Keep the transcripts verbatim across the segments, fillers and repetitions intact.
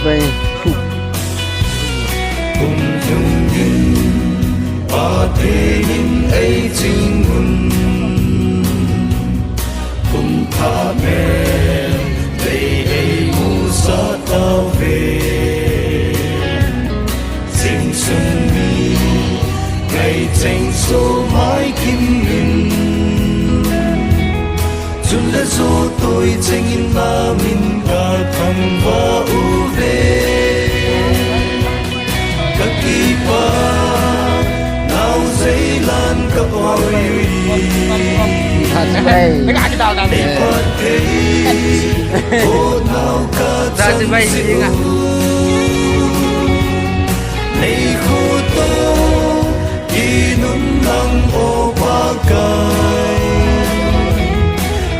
Bai. Kum lhungin Pathen in ei ching un, kum thah mel tei ei musah tauve. Ching sung mi ngai cheng so mai kim in, chun le so toi cheng in na min ka thangvah uve. Ka kipah nau zeilan ka oi ui. That's right. Nei phat thei, o nau ka chan si u. Nei khuto kinun lang o Pakai.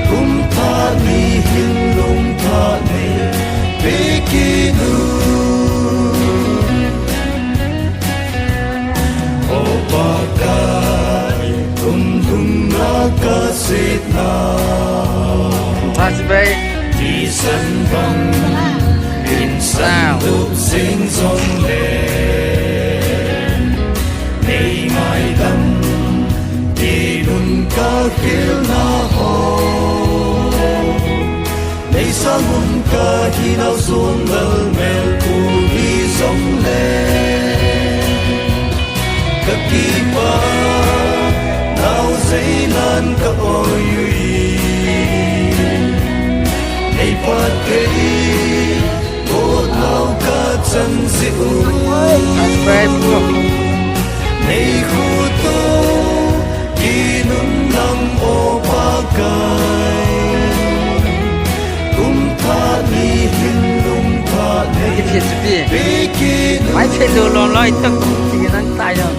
Kum thah ni hin lung thah nei pe kinun. O Pakai, kum lhung na ka setna. Happy birthday. Tisan bang in san tup sing song le. Nei ngaidam, kinun ka khel na ho. Nei sang um ka hinau sun lal mel pu hi song le. Ka kipah nau zeilan ka oi ui. Nei phat thei, o nau ka chan si u. Subscribe mo. Nei khuto kinun lang o Pakai. Kum thah ni hin lung thah nei. Mai thei lo lom loi tak kum ti nan tai lo.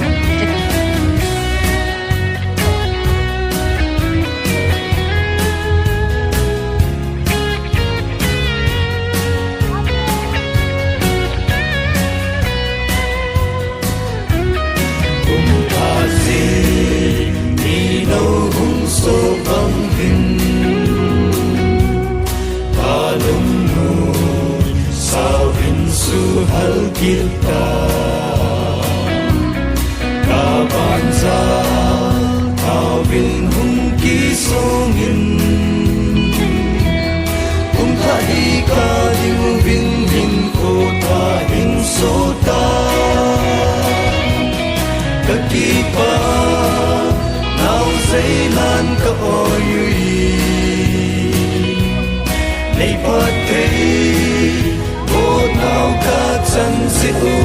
Kum thah se ni no hung so bang hin. Ka lungnu sao hin suhal kit ta. Ka banjah thauvin hung kisong in. Kum thah hi ka diu vin vin ko thah hin so ta. Ka kipah nau zeilan ka oi ui. Nei phat thei, o nau ka chan si u.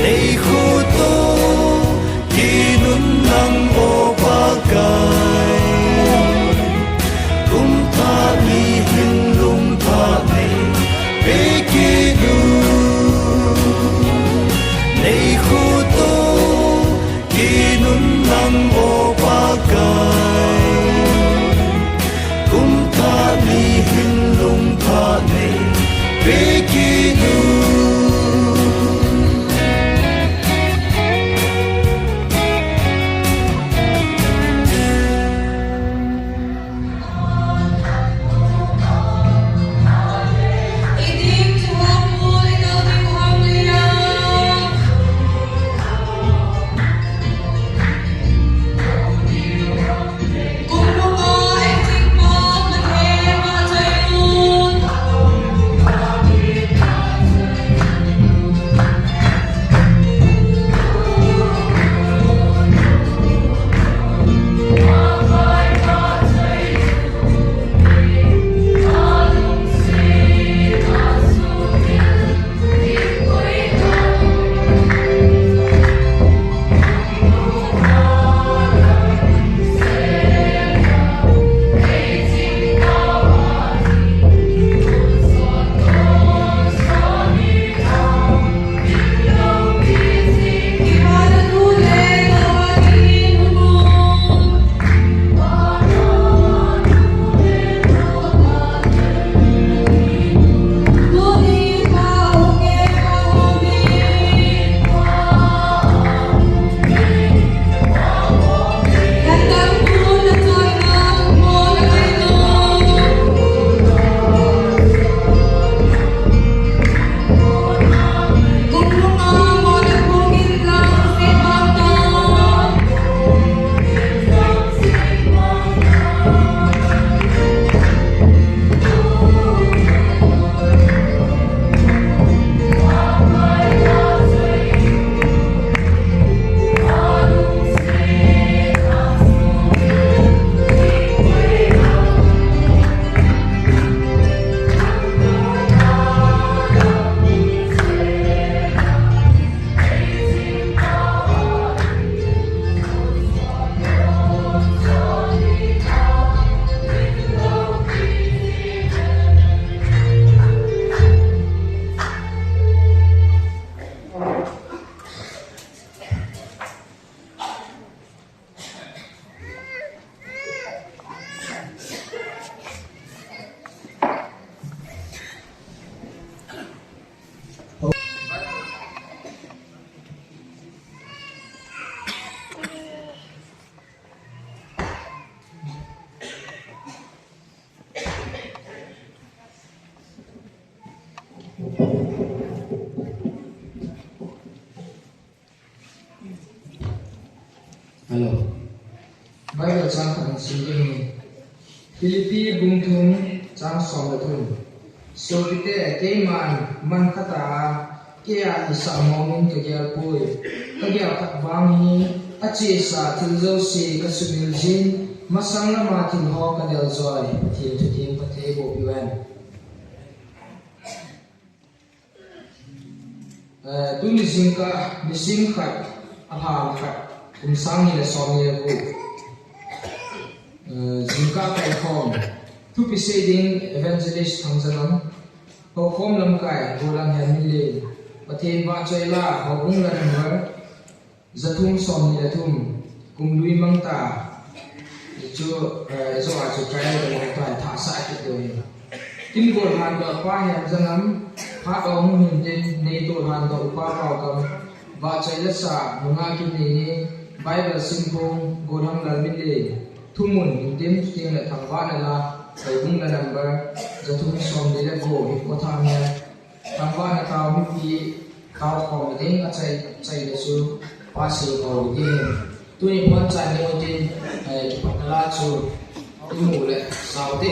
Nei khuto kinun lang o Pakai. Kum thah ni hin lung thah nei pe kit u. Nei khuto kinun lang o Pakai. Kum thah ni hin lung thah nei pe kit u. Bible chang khat hung sim ding ahi. Philippi bung thum chang som le thum. Sopite, keiman man khat a kei a hisah mong in kagel poi. Kagel khat vang hi, achesa thil jouse kasumil jin, masang lama thil ho kadel joi, Pathen thutheng phatthei boh piu hen. Eh, tuni jingkah, nisim khat, alha khat, kum sang ni le som ni le gup. Eh, jingkah kaikhom. Thupi sei ding Evangelist Thangjanam. Houkhom lamkai, Golang Henminlen. Pathen vahchoi la, houbung la number. Jathum som ni le thum, kum lui mang ta, chu, eh, jo a chu trial ka mang ta, thah sah kit ding ahi. Kin gollhan doh pa Hemjanam, phat om hung hin tin, nei tollhan doh u pa Paokam, vahchoi le sa, nunga kin nei ni, Bible sim phong, Gollhang Lalminlen, thumun hin tin, tin le thangvahna la, houbung la number, jathum som ni le gup, hin ko thang ne. Thangvahna tao mipi tao khom ding a chai, chai le chu pa sei khom ding. Tuni pon chan ding utin, eh, kipatna la chu i mu le sao te.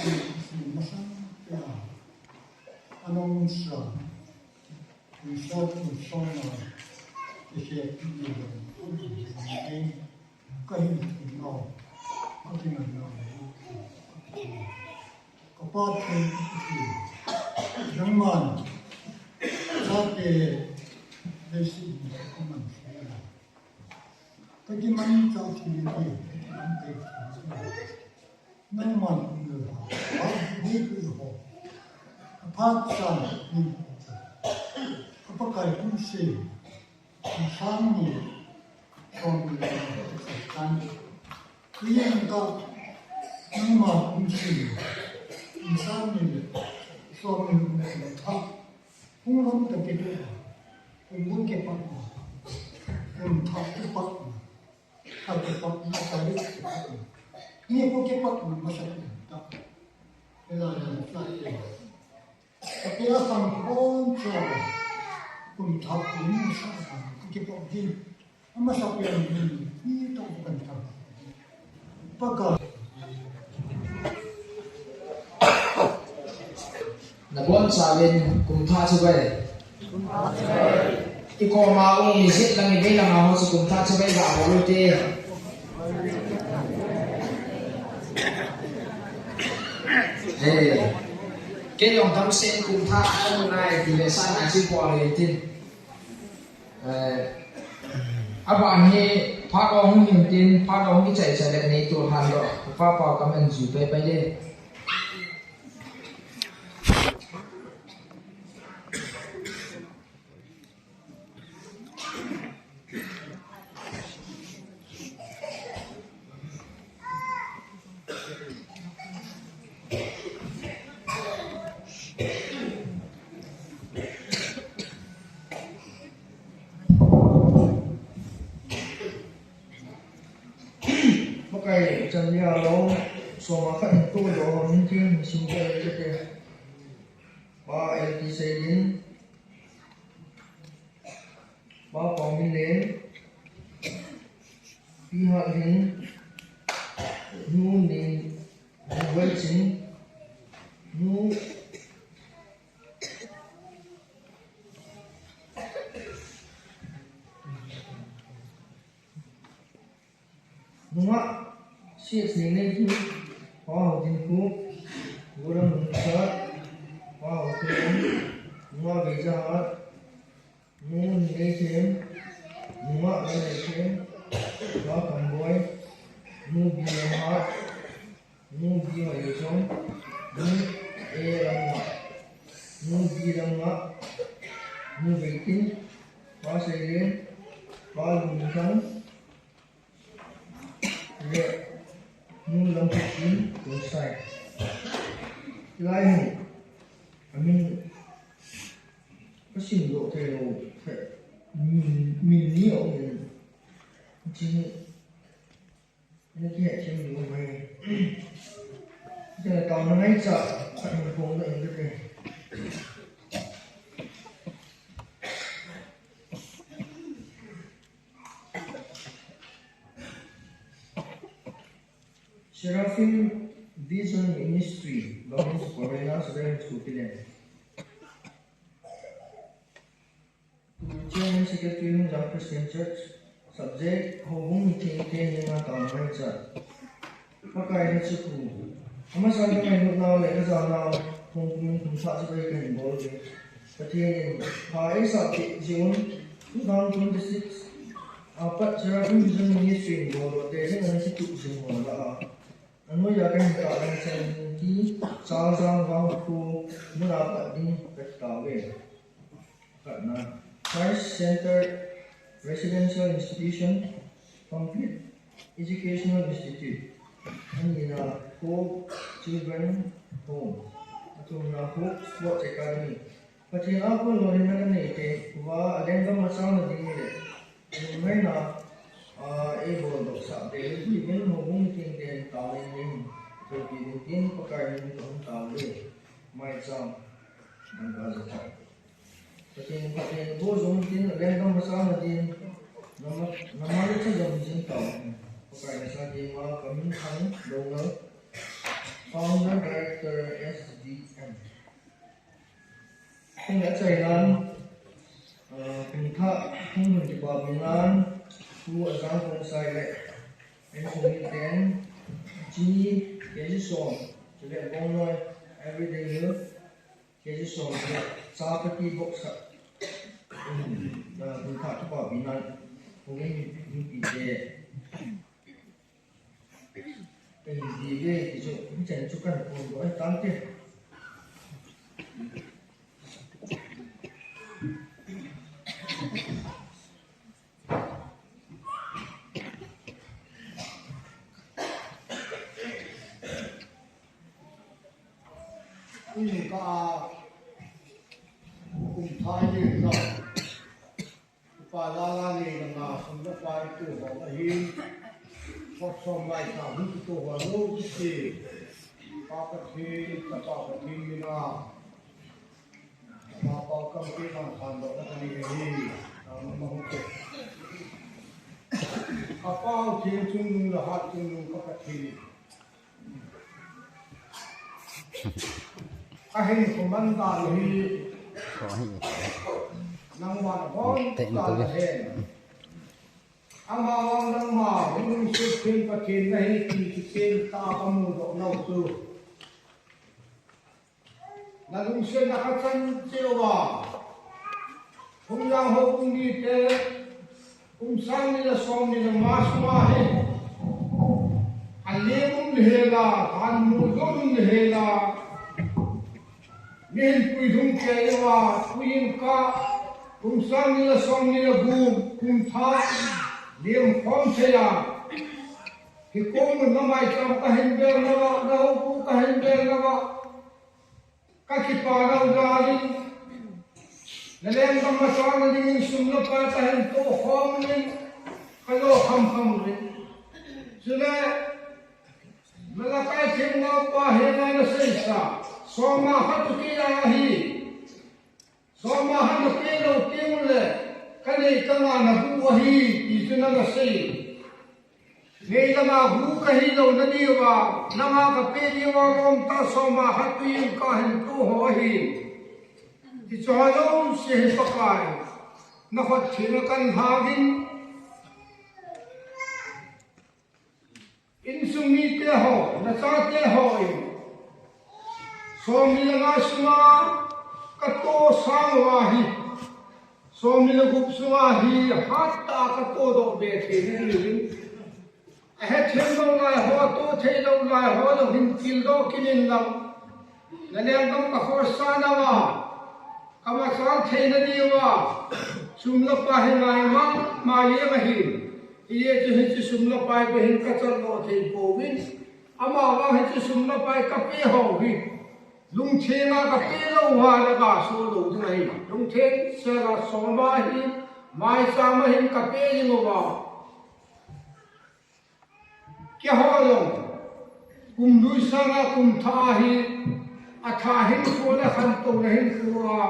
Masang pia anong sa, insult, insult na, ikhep ni, kahin no, kahin no, kapa thei, nangman, sate, besi, kaman, kakiman, sa thei, kakiman, thei, Nangman umlou ha, ni tu ho. Aphat chan ni. Apakai kum se. Sang ni. Som ni. Kan. Kuyen ka. Nangman kum se. Sang ni. Som ni. Tha. Kung lam ta ke. Kung lam ke pa. Kung tha ke pa. Ka kipat na, ka kipat na. Ni ko kipat na, masa ko ta. Ela ya na ta ya. Ka kaya sang kon cha. Kun ta ko ni sa ko kipat din. Masa ko ni, ni ta ko kan ta. Paka. Nabonchauvin kumthah chibai. Ikoma um ijat lang ivei lang a ho chu kumthah chibai ga bol ute. Eh, kei jong damsel in kumthah um nai ti le sa nai chu bol le tin. Eh, aban hi phat hung hin tin, phat hung kichai chai le nei tu han lo. Papa comment ju pe pe le. Pakai chan lia lo, soma khat hin tu lo, min tin, min sim kai te te. Pa L T Seiyin, Pa Pangminlen, Pi Hathin, Nu Ning, Nu Welchin, Nu Nungah, C H Neinei, Pa Haotinkhup, Gollhang Nungsat, Pa Haokholam, Nungah Veijahat, Nu Neineithem, Nungah Lalneithem, Pa Khamboi, Nu B Lamhat, Nu B Hoichong, Nu A Lamngah, Nu B Lamngah, Nu Veitin, Pa Seilen, Pa Lungminthang, le Nu Lampukin Tongsai. Lai hin, amin, kasim doh thei lou, min, min ni aum in, jing, na kihethem lou mai. Jing taona ngaicha, khat hung phong doh in kate. Seraphim Vision Ministry, Government Superintendent, Seraphim School, Pilleng. Chairman, Secretary, Hungzang Christian Church, subject, Houbung Mithengte henga taona ngaicha. Pakai nachupu. Amasa kangailutnau le kajanau, hung kumin kumthah chibai kahin bol uve. Pathen in pha eisah peh jeh un, two thousand twenty-six a pat Seraphim Vision Ministry in boldoh te jing ana kitup jing ho lah a, anoiya kahin tah ding chan hi, Chalchang Vangkho muna pat ding kahi tauve. Khatna, Christ Centered Residential Institution, Complete Educational Institute. Anina, Hope Children Home. Athumna, Hope Sports Academy. Pathen a kon lolhinna kanei te, khovah a lenggam a chang nading le, lungngaina, a, eiboldoh sah te, Reverend Houbung Mithengte taona nei in, thopi ding tin, Pakai min in kahung tao uve. Maicham, dangka jatah. Pathen, Pathen, bo jong tin, lenggam masa na din, nama, nama le cha jong jing tao. Pakai nasa din, ma kamin thang, dongal. Founder Director S D M. Hung achai nan, uh, kum thah hung hun kipa minan, Pu Ajang Khongsai le, N Sumi Ten, Chini, K G Song, chule Bongnoi, Everyday News, K G Song, chule Chapati Box khat. Uh, kum thah kipa minan, hung in, hung pi te. Ei, di le, ti chu, mi chen chu kan kon ko, ai, tang te. Ui, ka a, kum thah ni na. Pa la la ni na nga sum na pa i tu ho ahi. Ko som lai sa hu tu ho lo ti. Pa Pathen, Chapa Pathen mina. Pa pa kam ke na khan lo na ni ahi. Na ma hu ke. Ka pa u Pathen chungnung le hat chungnung ka Pathen. Ka hinkho man dan hi nangma nabon dan ahi. Amavang nangma hung lungset Pathen nahi ti kichen tah a ka mudoh nau chu. Na lungsetna ka chan cheh uva. Hung lang ho kum ni te, kum sang ni le som ni le nga sunga hi. A lem um le hel a, han mu dom um le hel a. Mihem puidung kei uva, puidung ka, kum sang ni le som ni le gup, kum thah, lem khom thei a. Hi kum na maicham ka hin bel na va, na ho pu ka hin bel na va. Ka kipa nau jal in, na lenggam masang na dingin sum le pai ka hin toh khom in, ka lo kham kham in. Chule, na la kai themgao pa hi na na seisa, soma khat tu kei a hi. Soma khat na pe lou teng le, ka nei ka nga na bu ahi, ti chu na na sei. Nei lama hu ka hi lou na diuva, nanga ka pe diuva, lom ta soma khat tu in ka hin tu ho hi. Ti chu ho lou se hi Pakai. Na khut thina kan ha gin. Insung mite ho, na chate ho in. Som ni le nga sunga ka to sang uva hi. Som ni le gup sunga hi hat tah a ka to doh be thei na diuvin. A he thei lou lai ho, a to thei lou lai ho, lou hin til doh kit in lang. Na lenggam ka khosa na uva, ka masang thei na diuva, sum le pai hi ngai mama jeng ahi. Hijeh chun hiche sum le pai beh hin ka chan lou thei pouvin. Amavang hiche sum le pai ka pe ho hi. Lungtheng a ka pe lou uva le ka so lou ding ahi. Lungtheng sel a soma hi, maicham a hin ka pe ding uva. Keiho jong, kum lui sanga kum thah hi, a thah hinkho le khantouna hinkho a,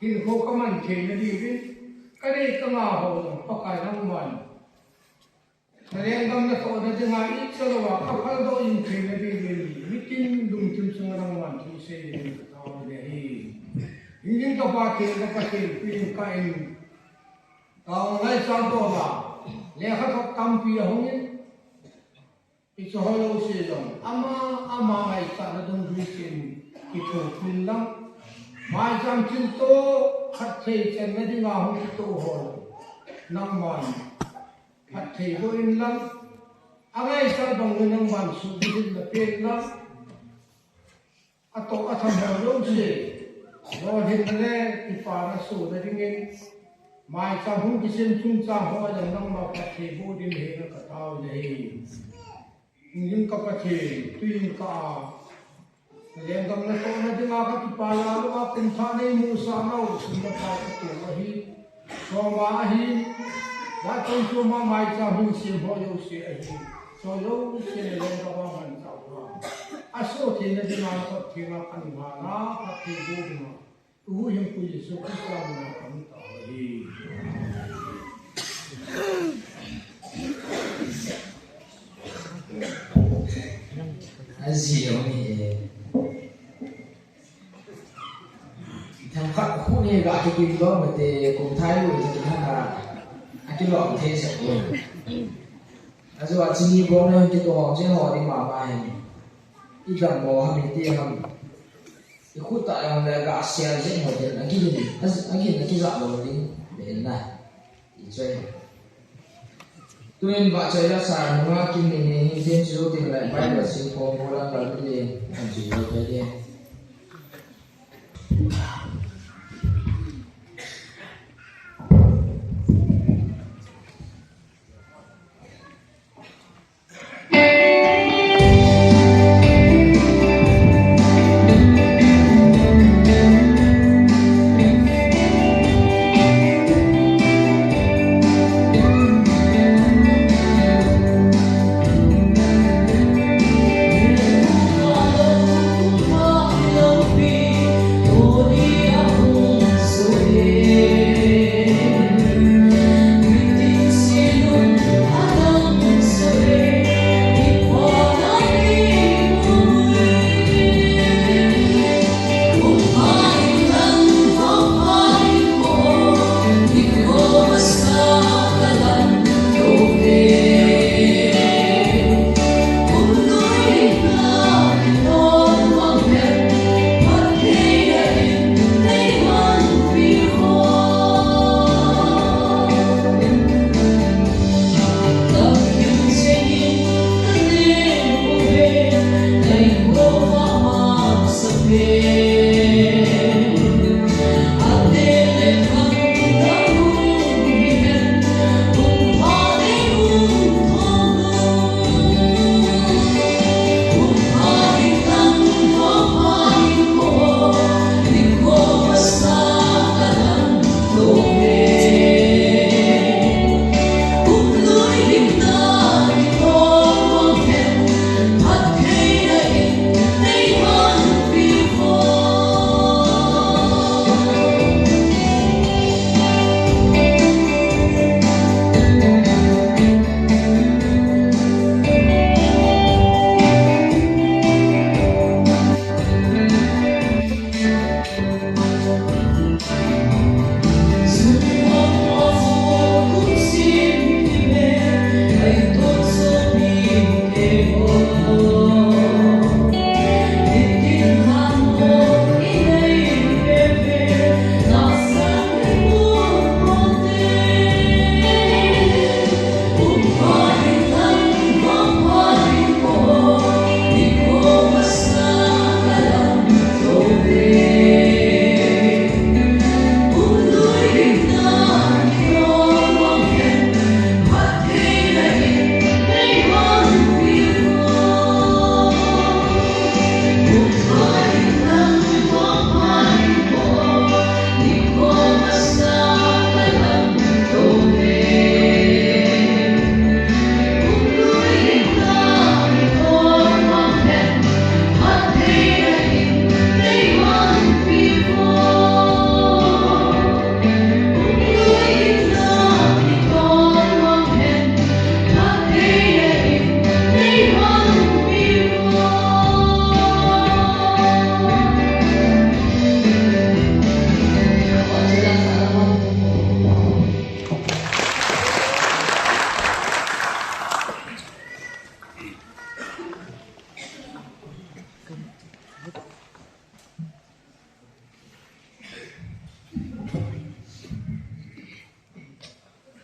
hinkho ka man thei na diuvin, ka nei ka nga ho jong, Pakai nangman. Na lenggam na tohna dinga icha louva, ka phal doh in thei na diuvin, mitin lungthim sunga nangman thu sei dingin ka tao nahi. Hing ding ka Pathen, ka Pathen, pi in ka in, Ka ngaichat doh a, lekhathot tampi ahung in, hiche ho jouse jong, ama, ama ngaichatna dungjui cheh in kithopin lang. Maicham thilto, phatthei channa dinga hung kitoh ho, nangman phatthei boh in lang. Angaichat bang in nangman suhbitna pen lang. Atoh atham ho jouse, lolhinna le kipana sohna dingin, maicham hung kisem chungchang ho a jong nangma phatthei boh ding henga ka tao nahi. Hing ding ka Pathen, tui in ka a, lenggam natohna dinga ka kipah a, kum thah nei musah nau, sum le pai ka toh ahi. Soma ahi, lhatchom choma maicham hung sem ho jouse ahi. Hiche ho jouse na lenggam a manchah uva, asoh theina dinga, aphot theina, anuhana phatthei boh dinga, Huhhingpu Jesu Christa mina kahung tao ahi. Aji lou ni e. Themkhat khu ni ga kikim lou mate, kum thai lu te kihana. Akilom thei sa ko. Ajo a chini bong ne kito hong jing ho di mama hin. Idam mo ham iti ham. Ikhu ta yang le ga sia jing ho din. Agin, agin akija lou ding. Be na. Ichoi. Tuin vahchoi la sa nunga kin ni ni hin tin chu tin lai Bible sim phong bolang la lu le. An chu lo pe le.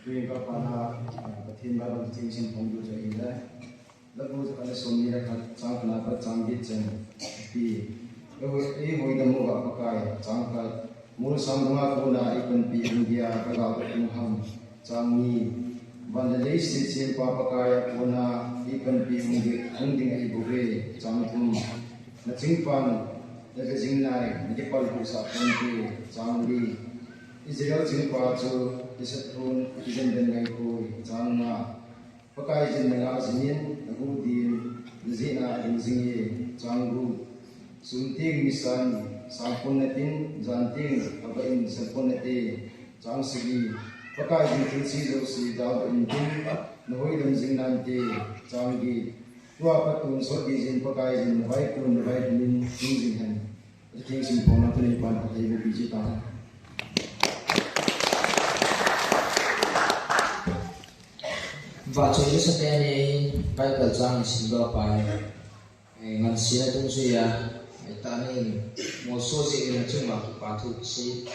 Tuin ka pana, eh, Pathen Bible theng sin phong du chu ahi le. Labu chu ana som ni le khat chang khat na pat chang get chan pi. Ei hoi, ei hoidam uva Pakai chang khat. Mol sang dunga kona ei panpi hung dia ka gal ka tung ham. Chang ni. Van le leiset sempa Pakai a kona ei panpi hung ding, hung ding ahi bouve. Chang thum. Na chingpan, na ve jing nai, na kipal husa ponte, chang li. Israel chingpa chu, i sathon, i kijen den ngai poi, chang nga. Pakai jin na nga jingin, na gu din, na jina a ding jing e, chang gu. Sum teng mi san, sang pon na tin, jan teng, hava in, san pon na te, chang sagi. Pakai jin thil si jouse, jal va in tin, na hoidam jing nante, chang gi. Tua pat tonsot ding jin Pakai jin na vai kun na vai kun in hing jing hen. Ati theng sim phong na tunin pan ka thei bu pi ji ta. Vachoi ni sa te ni Bible chang sim do pa. Eh, ngan sina tung sui a, eh, ta ni mo so je ni na chung ma pa thu si.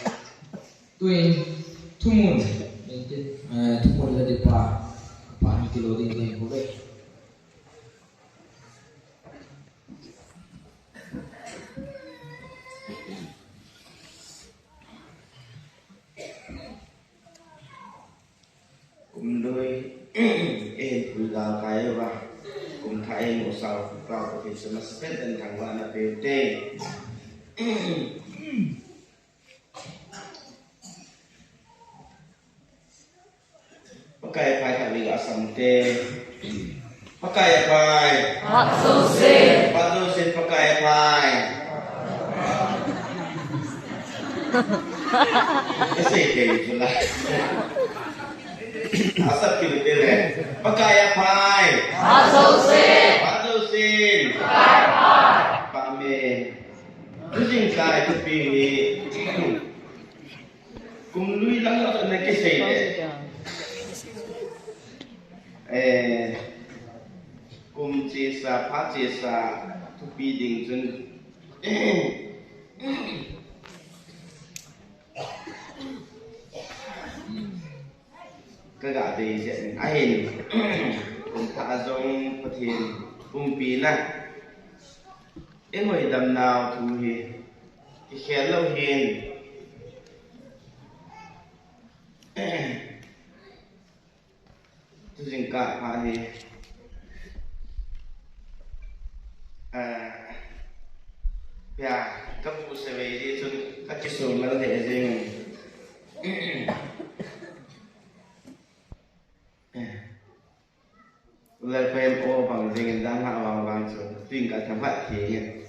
Tuin thumun, eh, thumun la di pa, pa ni kilo ding ding ko ve. Kum lui, eh, pui gal kai va. Kum thah eh, mo sao, pa ko thei sa ma sa pen ten thang va na pe te. Pakai aphai khat vei ga sam te. Pakai aphai. Phat jouse. Phat jouse Pakai aphai. Ese ke pula. Asap ki te le. Pakai aphai. Phat jouse. Phat jouse. Pakai aphai. Pa me. Tu jing kai tu pi ni. Kum lui lang lang na kisei le. Eh, kum chesa, phat chesa, thupi ding chun. Ka ga dei jeh in. Ahin, kum thah jong Pathen pumpi na. Ei ngoi dam nau thu hi. Kikhel lou hin. Tu jingkah pha hi. Ah, ya, ka pu se ve di chun ka kisu mal he jing. Lal pen o bang jing in dang ha bang bang chu. Tuin ka tham hat hi.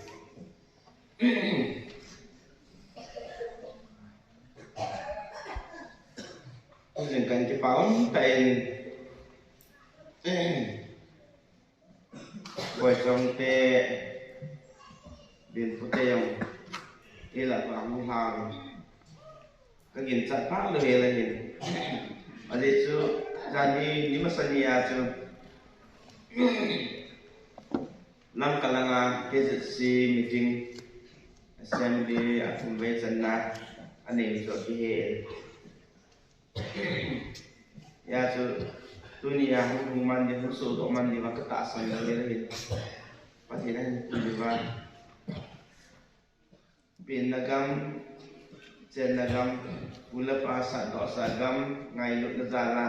Tuin kan kipa um ta in. Boi chong te, bin pu te jong, ila pa hung ha. Ka ginchat pha lou hel ahin. Ajeh chu, jani, ni masa ni a chu. Lamka langa K Z C meeting, assembly, athum vei channa, anei chu kihe. Ya chu, tuni a hung hung man di, hung sodoh man di, va ka tahsan lou hel ahin. Pathen ahin pu di va. Penna gam, chenna gam, pu le pa sahdoh sah gam, ngailutna jal a.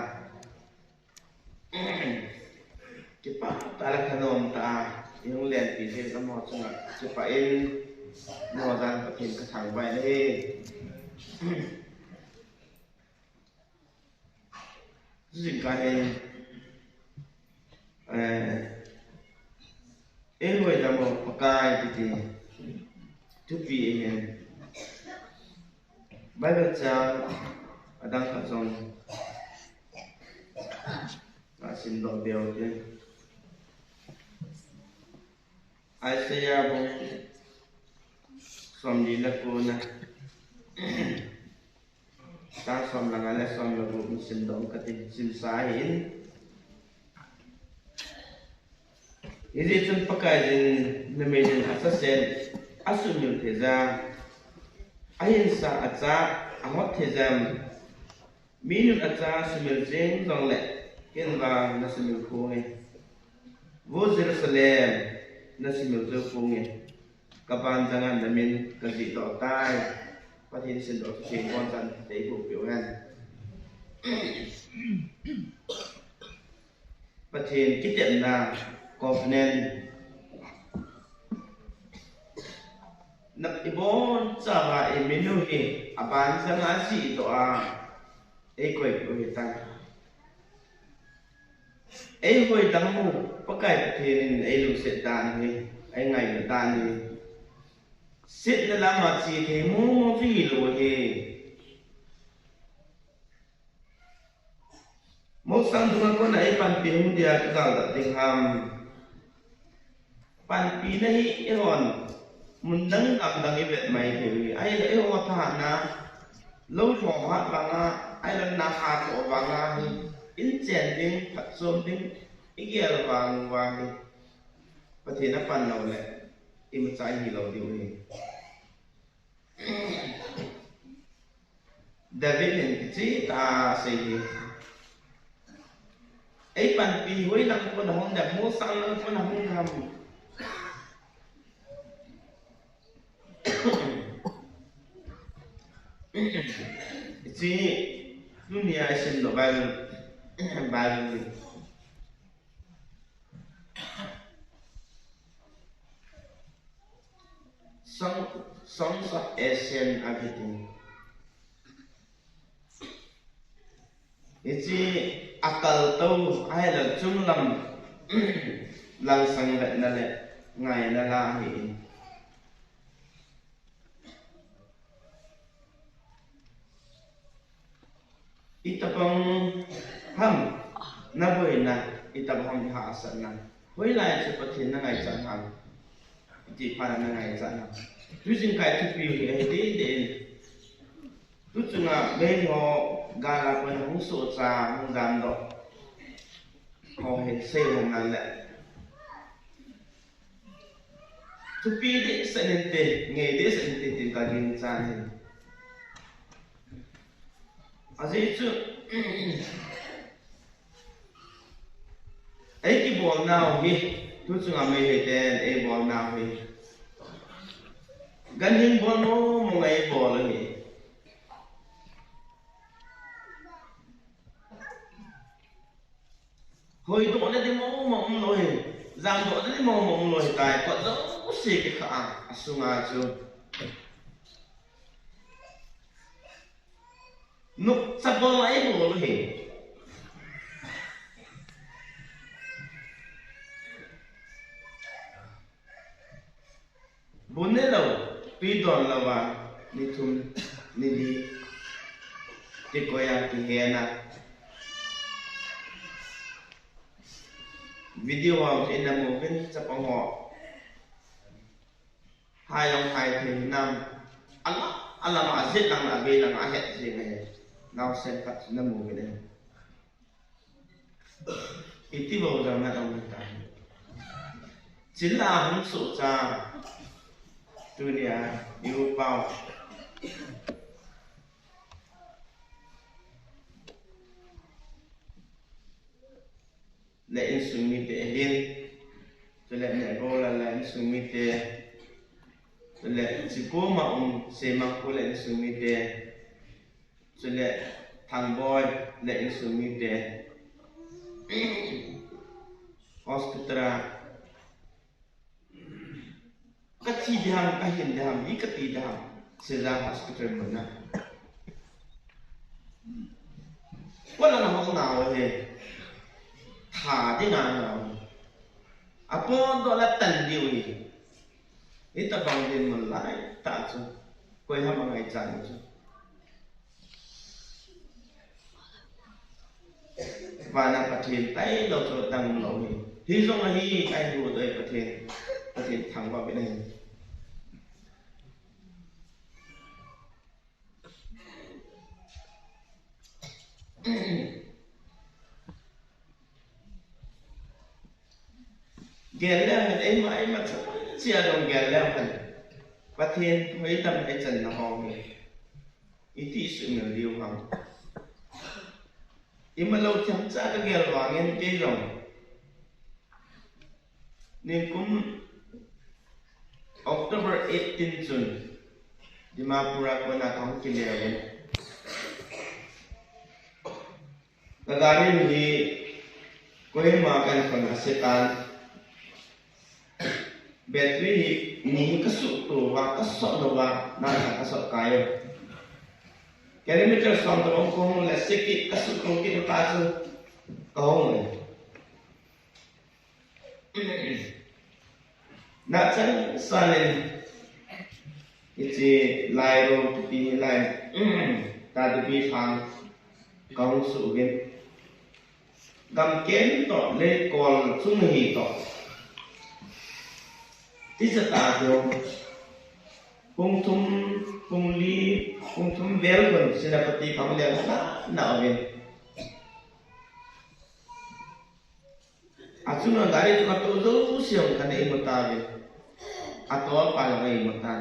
Kipah tah le thanom tah a, i hung lenpi thei gam ho chunga, kipah in, nangho jal Pathen ka thangvah in ahi. Jingkah hin, eh, ei ngoi dam u Pakai kiti thupi ahin. Bible chang adang khat jong ka simdoh beu te. Isaiah bung somli le ko na. Chang som le nga le som le gup simdoh kati, simsa ahin. Hijeh chun Pakai jin numei jin achasen asumil thei jeh a, ahinsa acha ahot thei jeh a, mi nun acha sumil jing jongle, ken vang nasumil ponge. Vo Jerusalem, nasumil jou ponge. Ka banjang a namin kajih doh tai. Pathen simdoh theng kon chan tei hu piu hen. Pathen kitepna covenant. Na ibon chauva i minu hi abanjang a jih doh a eikoi piu hitan. Eihoidam u Pakai Pathen in eilungset dan hi, eingailut dan hi. Setna lam a che thei momo chu hilou ahi. Moksang dunga kona eipanpi hung dia kagaldah ding ham. Panpina hi eihon mun dang gam dang i vet mai thei u hi. Ahileh eiho thahatna, lou lhong hat vanga, ahileh na hat lou vanga hi, in chen ding, phatchom ding, i gel vang vang hi, Pathen a pan lou leh, imacha i hi lou diu hi. David in kicheh tah a asei hi. Ei panpi hoilang kona hung dem, molsang lang kona hung dem. Hiche, tunia i sim lou Bible, Bible. Song, Songs of Ascent a kitin. Hiche a kaltou, ahileh chunglam, langsang vetna le ngaina la ahi. Itobang ham naboina, itobang ham ihahsatna. Hoilai chu Pathen nangaichat ham. Iti phat nangaichat ham. Tujingkah thupi hi ahi dehdeh. Tuchunga mei ho gal a kona hung sohcha, hung damdoh. Ho hi sei hon nale. Thupi dehset inte, ngei dehset inte tin ka ginchat ahi. Ajeh chu, ei kibolnau hi, tuchunga Meitei ten eibolnau hi, ganhing bol mong mong eibol ahi. Hoidohna ding mong mong umlou hi. Jangdohna ding mong mong umlou hitai. Kot jouse kikhah a, asunga chu nopcha bol a eibol u hi. Bu nelou, tui donlou a, ni thum, ni li, tikoi a, kihena. Video a ina mu uvin, chapang ho. Hai jong hai thei hinam. Alam, alam a jet lang, abei lang ahet jeng ahi. Naosen khat chu namu uvin ahi. Iti bou jong na um ta. Chila hung sohcha. Tunia, i u pau. Le insung mite ahin. Chule Nehgola le insung mite. Chule Chikoma um Semangkho le insung mite. Chule Thangboi le insung mite. Hospital a. Kathi ding ham, kahin ding ham, hi kati ding ham. Sejang hospital mun a. Koilang a hung nao hi. Tha ding a nao. Apotdoh la tan diu hi. Hitabang dinmun lai tah chu. Koi ham angaichat u chu. Vana Pathen tailou chu dang lou hi. Hijong ahi, ahi hu doi Pathen. Pathen thangvah uvin ahi. Gel leu hen, eima, eima chapang chia jong gel leu hen. Pathen hoitam ichan na hong hi. Iti sumil diu ham. Ima lou themcha kagel vangin kei jong. Nikum October eighteen chun Dimapur a kona kahung kile uvin. Ka gari hi Kohima kahin khon asetan. Battery hi ni kasuhto uva, kasot lou uva, nasa kasot kai. Kilometer som tobang kahung le seki kasuhto kit uta chu kahung le. Nachang sanin, hiche Lairo kiti hi lai, Tatupi phang kahung suh uvin. Gamken toh, leikol chung hi toh. Tijat a chu pung thum, pung li, pung thum vel khun Senapati khang leng na na uvin. Achunga gari chu kato jouse jong kana imu tauvin. Ato pa jong ana imu tan.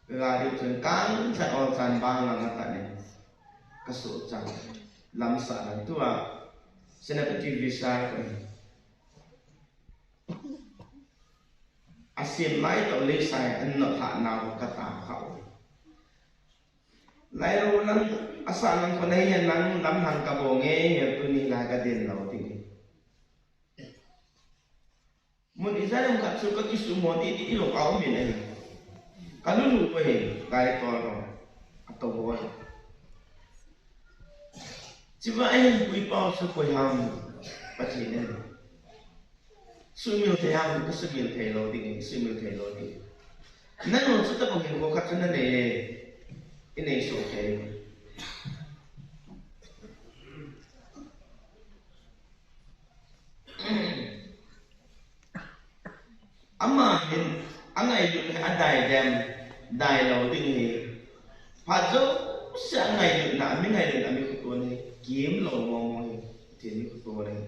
Gari chun kangchat olchan bang lang atan in kasuh chan. Lamsah lang tua Senapati Vishal koi. Asem lai tah le sai an nolhah nau kata khau. Lai lo lang asa lang ko nei nang lam hang kabong e, tuni lai kadin lou ding. Mun ijat ham khat chu kakisuhmo ti ti ilou a um in ahi. Kalulu ko hi, gari tol ko. Ato bol. Chiva ahin pui pau chu koi ham, Pathen in. Sumil thei ham, kasumil thei lou ding, sumil thei lou ding. Nang chu tabang hin ko khat chu nanei e. Inei soh thei. Ama hin angailutna hi adai dem, dai lou ding hi. Phat jouse angailutna, ami ngailutna, ami khutuon hi, kim lou mong mong hi, Pathen mi khutuon hi.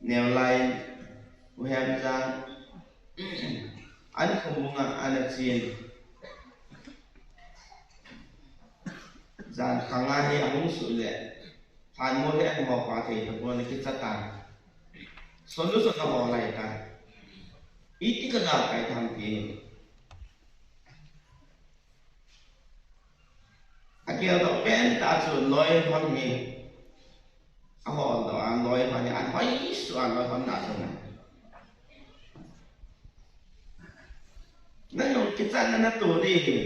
Neolai, u Hemjang, an khomung a ana chen. Jan khang a hi ahung suh le, thanmol hi an hopa thei tapon kichat tan. Solution ahol lai tan. Iti kaga kai tham ti. Ageldoh pen tah chu loi hon hi. Aholdoh a loi hon hi, ahoi suh a loi hon na chu na. Nang jong kichatna nato ding hi.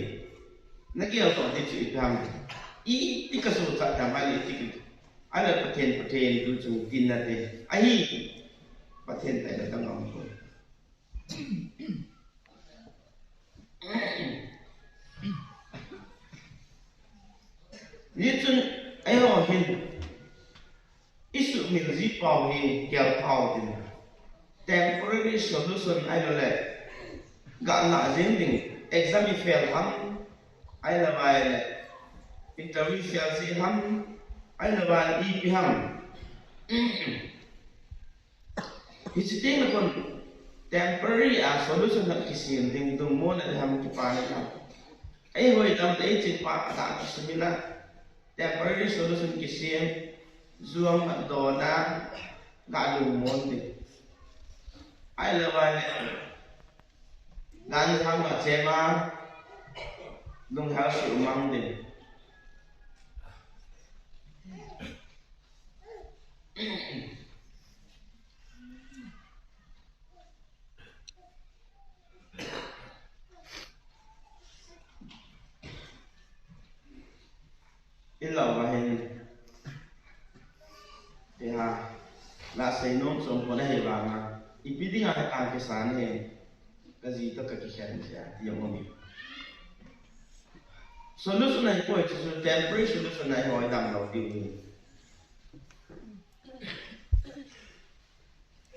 Nageldoh ding chu ipi ham. Iti kasuhchat tham ahile iti ki. Ahile Pathen, Pathen tu chu tin nate. Ahi. Pathen taile tangam ko. Hichun eiho hin isuhmil ji pau hi gel pau tin. Temporary solution ahilou le, gah lah jeng ding, exam i fail ham, ahilou le, interview fail ji ham, ahilou le ipi ham. Hiche teng le kon temporary a solution khat kisem ding dungmona ding ham kipana ding ham. Eiho idam te iching pa ada kisumina temporary solution kisem juang dona ga lungmon ding. Ahilou le ganjang ga chema lunghel suh mang ding. Ilou va hin. Te ha. La sei nom som ko na he va nga. Ipi dinga he kan ke san he. Ka ji to ka kikhen tia, ti jong um. Solution ahipoi, chu temporary solution ahi, hoi dam lou diu ahi.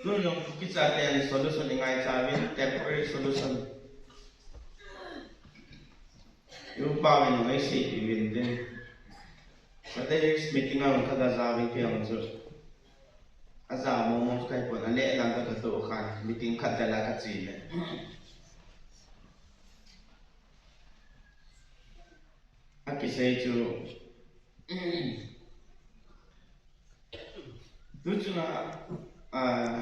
Tun jong kicha ten solution i ngaicha uvin, temporary solution. Iu pa uvin, ngai sei pi uvin tin. Kate hi meeting a ka ga ja uvin kei jong chu. Aja mong mong kai pon, aneh lang ka, ka toh khan, meeting khat vel a ka che le. Akisei chu, tu chunga, ah,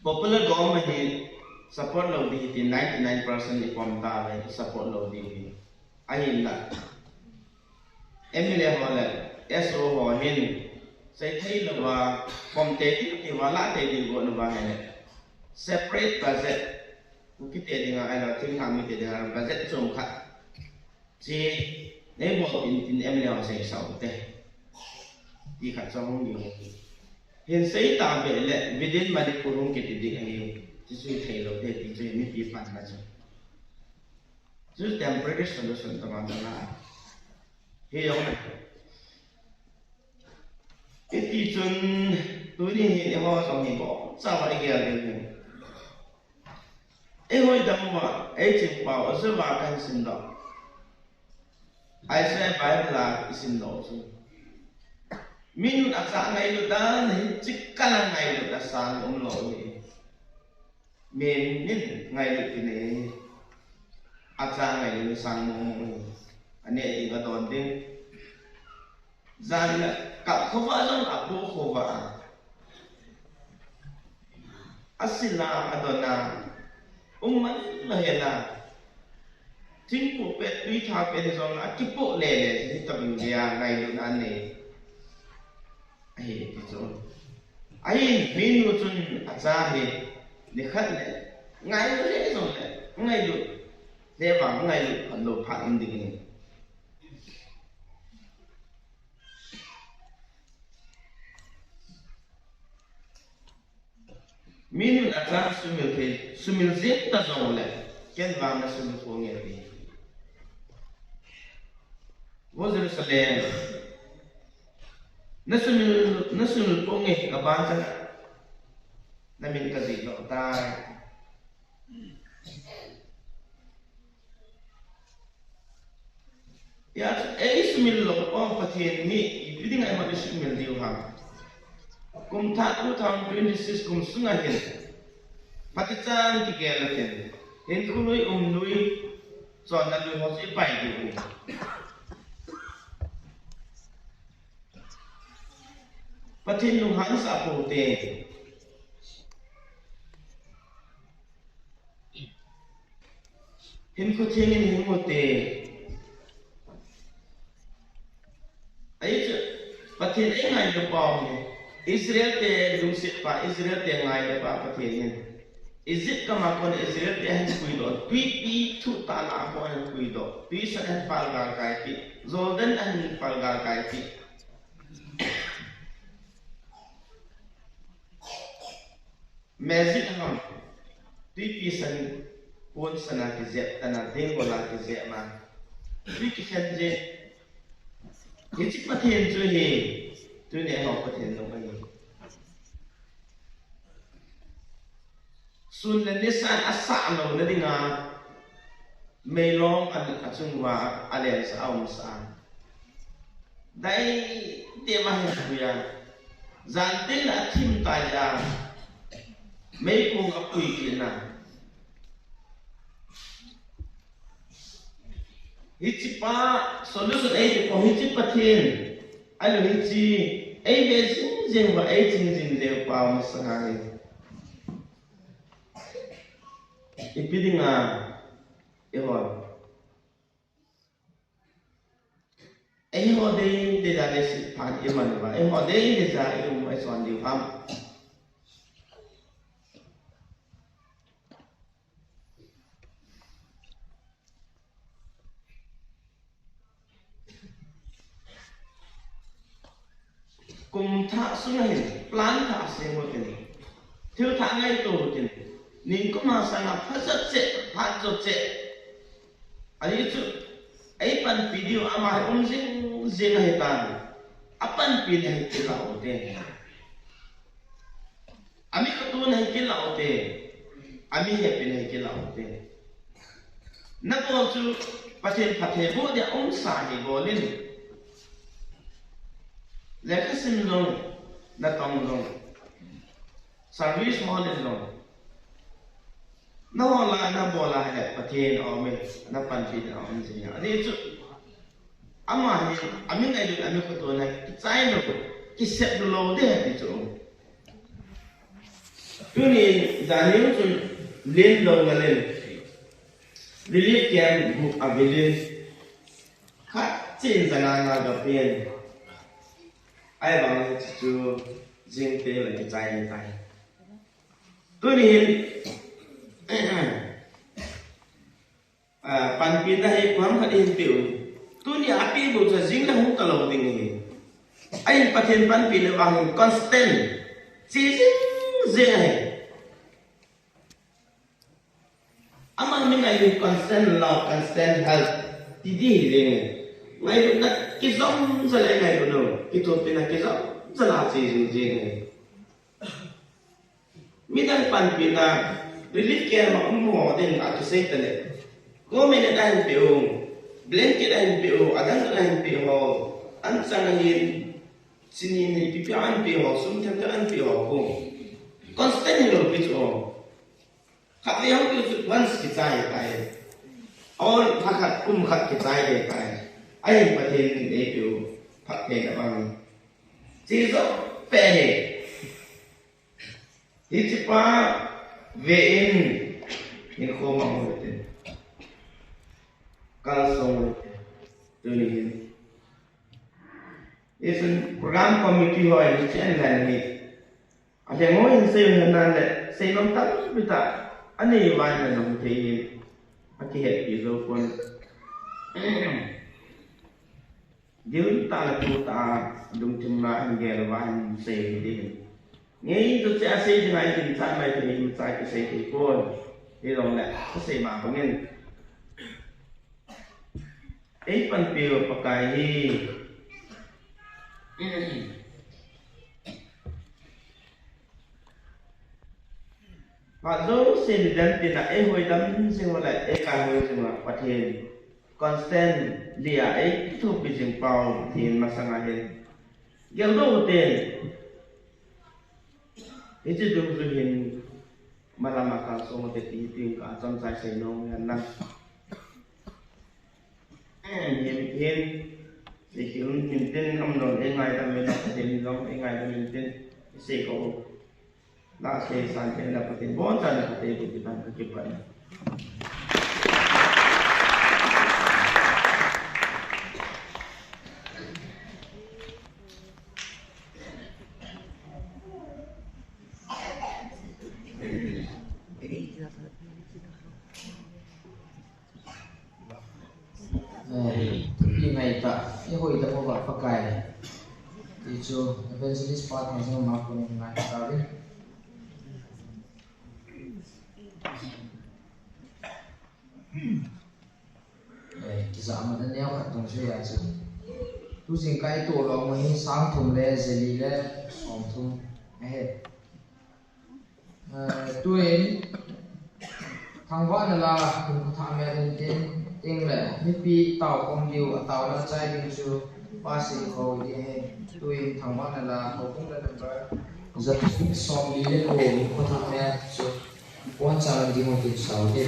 popular government hi support lou ding hi tin ninety nine percent i pom tauve, support lou ding hi. Ahinla, M L A ho le S O ho hin seithei louva, pom tei ding tia la tei ding gon uva hile, separate budget, Kuki te dinga, ahilou le thinglhang mite dinga budget chom khat che nei bol in tin M L A ho seisah u te. Ti khat chu hung ding. Hin sei ta be le, within Manipur hung kiti ding ahi. Ti chu thei lou te, ti chu mipi panna chu. Chu temporary solution tobang tobang. Hi jong le. Iti chun, tuni hi eiho jong hi bou, chawa i gel ding hi. Eiho i dam uva, ei ching pau, a chu va kan sim doh. Ai se Bible a i sim doh chu. Min a cha ngailut dan hi chik kala ngailut a sang um lou hi. Min min ngailut ki nei. A cha ngailut sang mong mong hi. A neh ding a don ding. Jan le kap khova jong a po khova. A sila a dona. Um man la hela. Thingpu pet, tui tha pet jong a kipu le le, hi tabang dia ngailut a nei. Ahi, ti chu. Ahi, minu chun a cha hi, ni khat le, ngailut le jong le, ngailut. Le vang ngailut, phat lou phat um ding hi. Min a cha sumil thei, sumil jing ta jong le, ken vang na sumil ponge ti. Vo Jerusalem, na sumil, na sumil ponge ka ban cha na min ka jih lou tai. Ya, ei sumil lou, o Pathen hi, ipi dinga eima sumil diu ham. Kum thah two thousand twenty-six kum sunga hin. Phatecha kigel ahin. Hinkho lui um lui, chonna lui ho chu i pai diu. Pathen lunghan sa pote. Hinkho theng in hin mu te. Ahi chu, Pathen ei ngailu pa um e. Israel te lungset pa, Israel te ngailu pa Pathen in. Egypt gam a kon Israel te ahin puidoh. Twipi thutah lah a kon ahin puidoh. Twisan ahin palgal kaipi. Jordan ahin palgal kaipi. Masjid ham, twipi san, pon san a kijep, tana dengol a kijep ma. Twi kikhen je. Hiche Pathen chu hi, tuni eiho Pathen lou ahi. Sun le nisan asah louna dinga, meilong a, achung uva, alensah a umsah a. Dai te ma hin puiya. Jan teng le athim tai a. Meikong apui kit na. Hiche pa solution eiti pa, hiche Pathen. Ahilou hiche, eive jing jing uva, eiching jing jing uva, masanga hi. Ipi dinga, eiho. Eiho dei, dei da dei si pan iman uva. Eiho dei, dei da i um, eison diu ham. Kum thah sunga hin, plan thah sem utin. Thil thah ngaito utin. Nikum a sanga phajo cheh, phajo cheh. Ahi chu, ei panpi diu ama hi um jing jing ahitan. Apanpi na hi kilah ute. Ami khotona hi kilah ute. Ami hepina hi kilah ute. Nabol chu Pathen phatthei boh dia umsa hi bolin. Lekha sim jong, natong jong. Service hol in jong. Nahol a, nabol a hi Pathen aum e, napanpi na aum jing e. Ahi chu, ama hi, ami ngailut, ami khotona, kichai lou, kisep lou ding ahi ti chu. Tuni, jan hi chun, len lou nga len. Relief camp group a vilin. Khat chin jana nga ga pen. Ahivang chu, jing te la kichai tai. Tuni hin, ah, panpina hi koiham khat in pe u. Tuni a pe bou chu jing le hung ta lou ding ahi. Ahin Pathen panpina vang hin constant. Che jing jing ahi. Ama mi ngailut constant love, constant help. Ti di hi jing ahi. Ngailutna kijom jal a ngailutna. Kithopina kijom jal a che jing jing ahi. Midang panpina relief camp a um ho ding a kisei tale. Government in ahin pe u, blanket ahin pe u, adang dang ahin pe ho, anchang ahin, chini ni pipi ahin pe ho, sum themthem ahin pe ho ko. Constant hilou pi chu. Khatvei hung pe chu once kichai tai. Or lha khat kum khat kichai ding tai. Ahin Pathen in eipe u phatthei abang. Che jo pen e. Hiche pa ve in, hinkho mang u hite. Kalsong u hite. Tuni hin. Hichun program committee ho in hiche an lan hi. Alheng ho in sei u hen nan le, seinom tampi tah anei uva in ana hung thei hin. Akihetpi jou pon. Dil tah le thu tah a lungthim la hin gel uva hin sei u hite. Ngei chu che a sei ding a ikinchat mai thei, imacha kisei thei pon. Hijongle, kasei ma bangin. Eipanpiu Pakai hi. Phat jouse nidan tina eihoidam jing u le, eikaihoi jing u a Pathen. Constant lia eithupi jing pau Pathen masanga hin. Geldoh ute. Hiche dungjuiyin malam a kalsong ute ti, ti ka chomcha sei nom ngen lang. Hin, hin, sei khel intin, amnon eingaidam intin, Pathen in jong eingaidam intin, sei ko. Last day Sunday na Pathen, boncha na Pathen, Pathen, Pathen, Pathen. Eh, thupi ngai tah, eihoidam uva Pakai. Ti chu Evangelist pa thang jing ma kon ngai tah ve. Eh, tijat man aneo khat dungjuiya chu. Tu jingkah itoh lou hi sang thum le jali le som thum ahi. Eh, tuin thangvahna la, kum khat thah mel intin, ting le, mipi tao khom diu, ataona chai ding chu, Pa Seikho ding ahi. Tuin thangvahna la, houbung la number, ja, som li le ko, kum khat thah mel chu, boncha lang ding u tin sao te.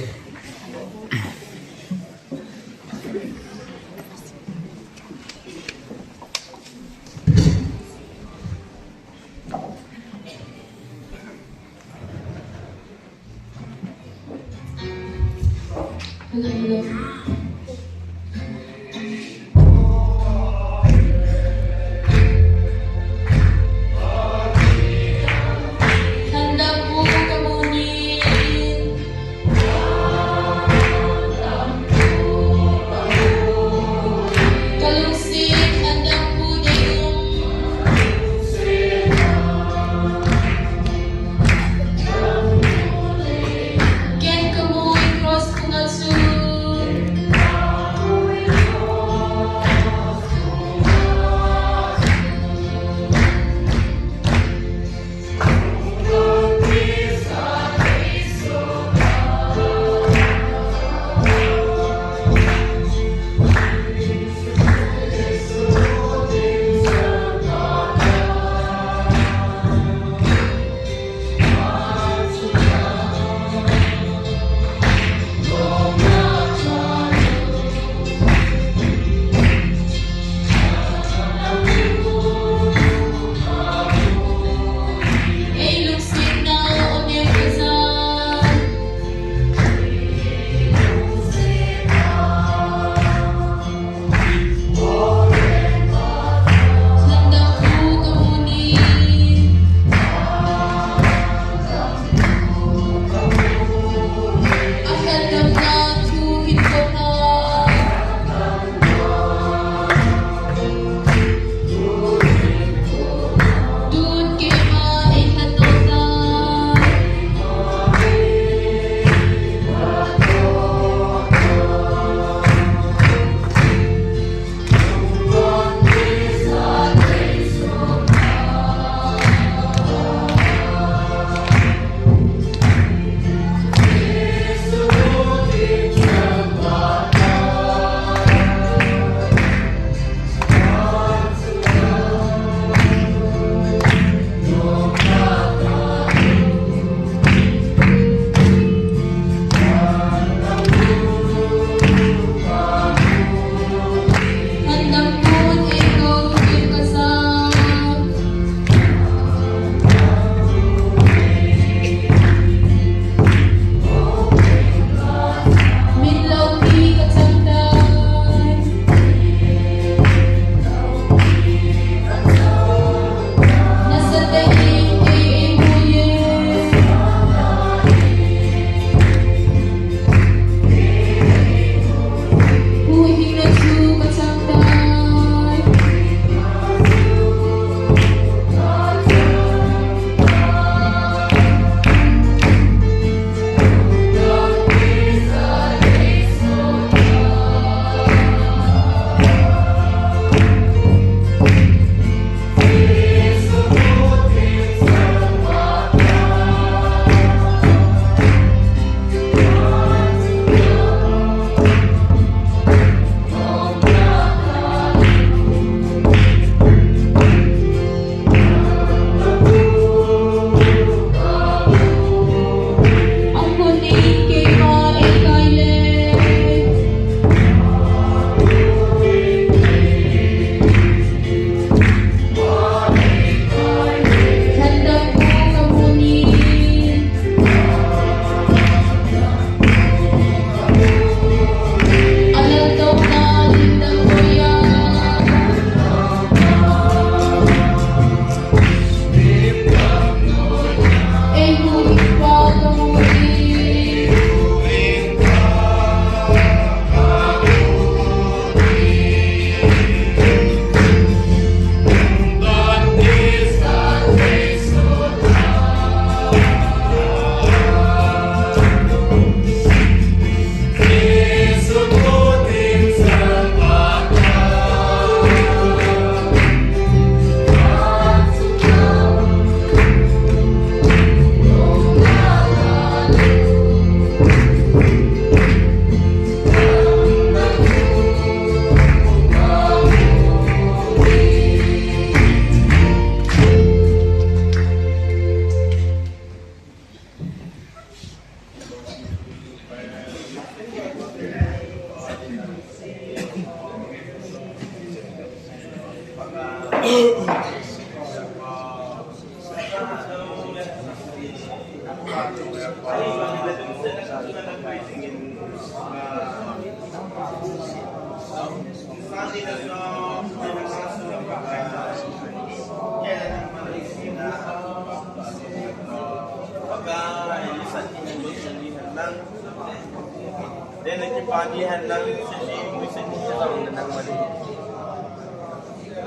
Tena kipani hen lang, sisi, sisi, sisi, nang mani.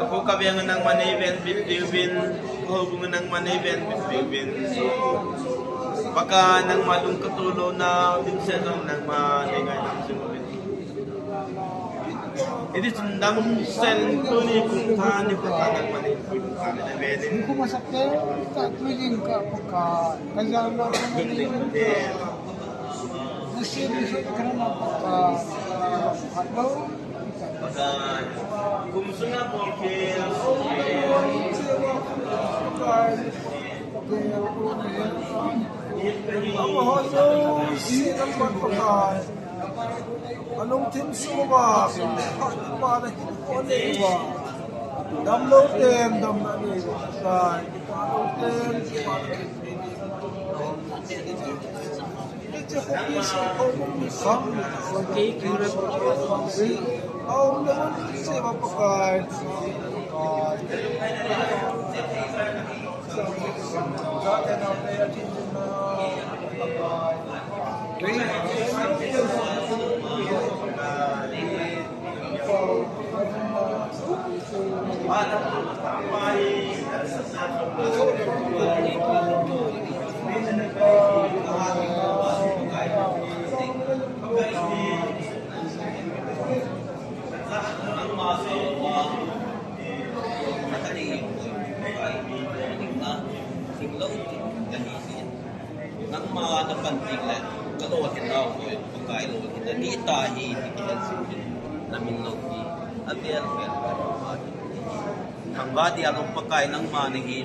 Ako kabiang nang mani ven bit diu vin, kahobung nang mani ven bit diu vin. Pakai nangma lung katulo na, din se dong nangma, dengai nang sumuvin. Iti chun damsel tuni kum tha ni Pakai nangma ni kum tha ni na ve ni. Ni kum asa pe, ka tuiling ka Pakai, ka jana ka ni. Ni si ni si ka na Pakai. Pakai. Kum sunga bol ke. Pakai. Amaho jouse nangman Pakai. Alungthim sunguva, Pakai, damlou ten damna neiva, Pakai. Damlou ten, Pakai. Hiche khopi sung, khopi sung. Aum le man seiva Pakai. Nangma na pan ding le, ka lolhin nau boi, Pakai lolhin na ni ta hi, ti kihen sin hin, na min lou hi, a vel vel ka lou ma hi. Thangvah dia lou Pakai nangma na hi,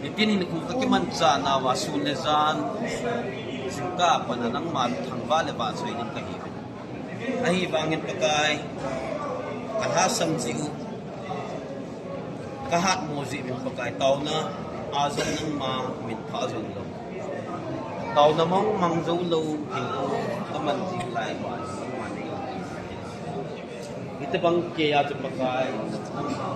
nitin hin khu ka kimanchah nauva, sun le jan, jingkah a pat a nangma thangvah le vahchoi ding ka hi. Ahivangin Pakai, ka lhasam jeh u, ka hatmo jeh uvin Pakai, taona a jong nangma min pha jong lou. Taona mang mang jou lou, hinkho ka man jing lai uva, nangma nei. Hitobang kei a chu Pakai, nangma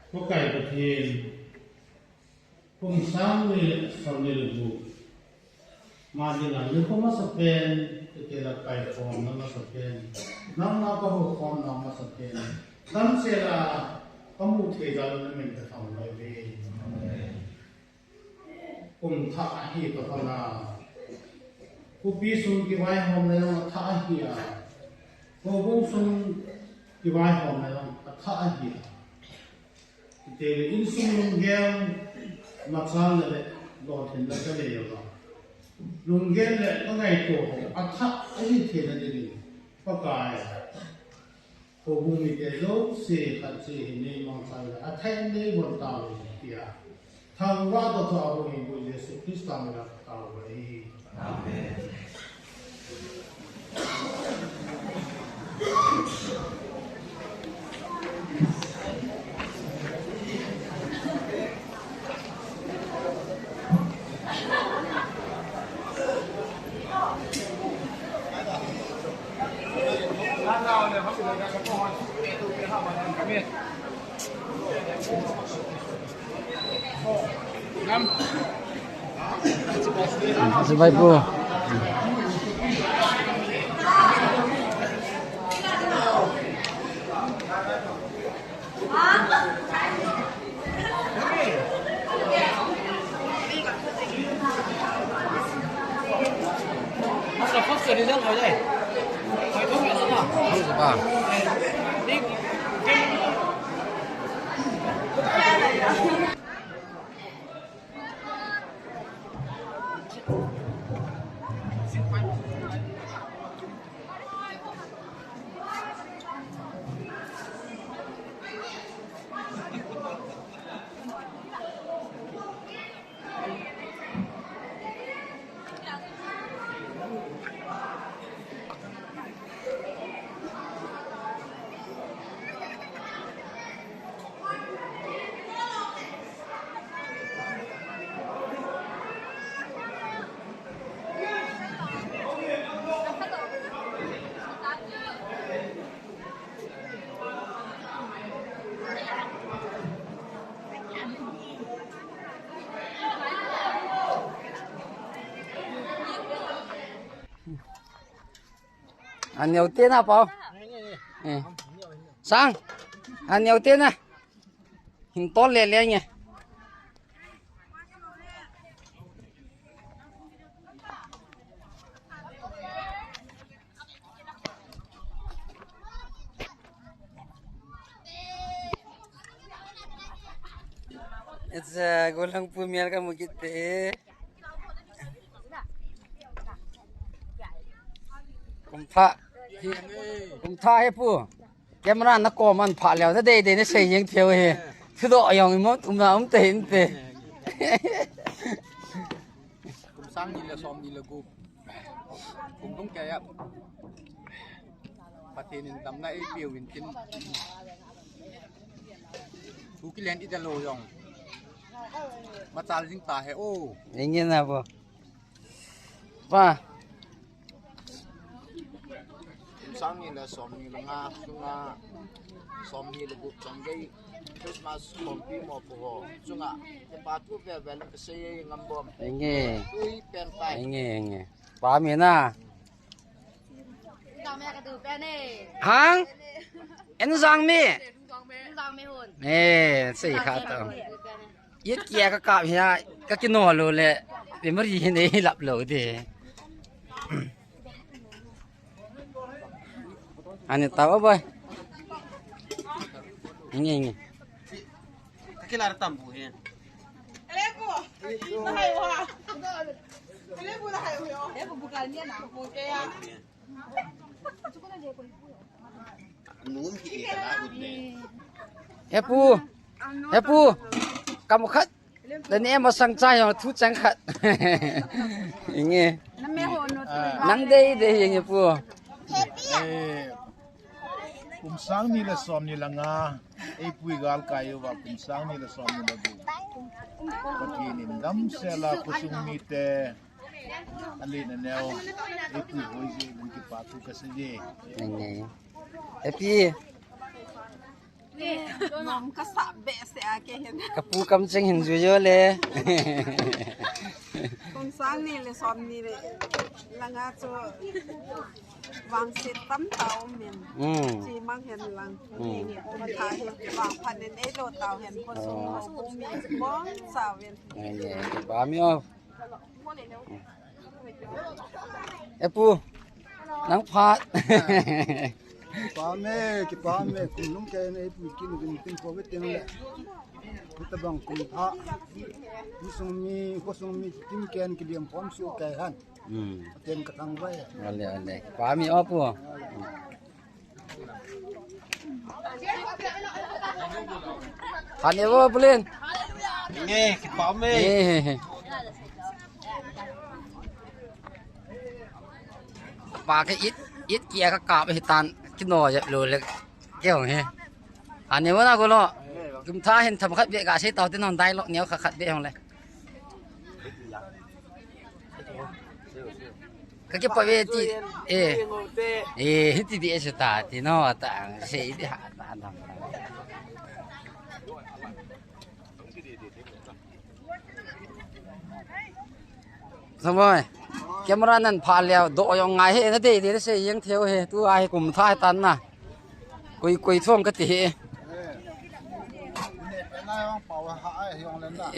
Pakai Pathen, kum sang ni le som ni le gup. Ama dinga nikho masapen, tute la kaikhomna masapen, nangma kahoukhomna masapen, damsel a kamu thei jal u namin kathangvah uve. Kum thah ahi toh hona, khopi sung kivaihomna jong athah ahi a, Houbung sung kivaihomna jong athah ahi. Chutile insung lunggel, machal le lolhinna kanei uva, lunggel le kangaito ho athah ahi theina dingin Pakai, houbung mite jouse khat cheh hin neimangcha le athah in neivon tauhen tia thangvah toh thua houbung Jesu Christa mina katao uve. Amen. Sibai po. Aneo te na pau. Eh. Sang. Aneo te na. Hin tol le le nge. It's a golang pu mial ka mukit te. Kum thah. Kum thah he pu. Camera na kom an phah leu, ta dei dei na sei jeng theu hi. Thudoh jong i mot um na um te hin te. Kum sang ni le som ni le gup. Kum lung kei a. Pathen in damna eipeu in tin. Thu kilen i da lou jong. Machal jing ta he o. Ingen na bo. Pa. Kum sang ni le som ni le nga, sunga som ni le gup chang gei Christmas khompi mo pu ho. Chunga, kipa thu ve ve le kasei ngam bom. Enge. Tui pen tai. Enge, enge. Pa mi na. Jang me ka du pen e. Hang? En jang me. Jang me hon. Eh, sei kha ta. Yet kia ka kap hia, ka kino lo le, memory hi nei lap lo de. Ani tao boy. Nge, nge. Ka kilar tambu he. Ele bu. Na hai wa. Ele bu na hai wa. Ele bu bukal ni na. Okay ya. He pu, he pu, kam khat. Lani em asang cha jong thu chang khat. Inge. Nang dei dei inge pu. Eh, kum sang ni le som ni le nga. Eipui galkai uva kum sang ni le som ni le gup. Pathen in damsel a khosung mite. Alin aneo, eipui hoi ji, mun kipa thu kasei ji. Nge. Happy. Nom kasa behseh a kei hin. Ka pu kamcheng hin ju jo le. Kum sang ni le som ni le. Langa chu vangset tamtah um in. Hmm. Chimang hen lang. Hmm. Pathen in vangphat in eilo tau hen khosung ho kum mi bom sao in. Nge, nge. Kipa mi o. E pu, nang phat. Kipah me, kipah me, kum lung kei nei pui kin kin tin ko ve tin le. Hitabang kum tha. Mi sung mi, ko sung mi, tin ken ki liam pom su kei han. Hmm. Ten ka thang vai. Ale, ale. Kipah me o pu. Khan e vo pulin. Nge, kipah me. Nge. Pa ke it, it kia ka kap hi tan, kino jep lo le. Kei hong he. Ani mo na ko lo. Kum tha hin tham khat be ka sei tau tin hong dai lo neo khat khat be hong le. Ka ke pa ve ti. Eh. Eh, hiti di esa ta ti no ta ang sei di ha ta dam. Samoi. Camera nan pha leo, do jong ngai he, na dei dei se, yeng theo he, tu a hi kum tha tan na. Koi, koi thong ka ti he.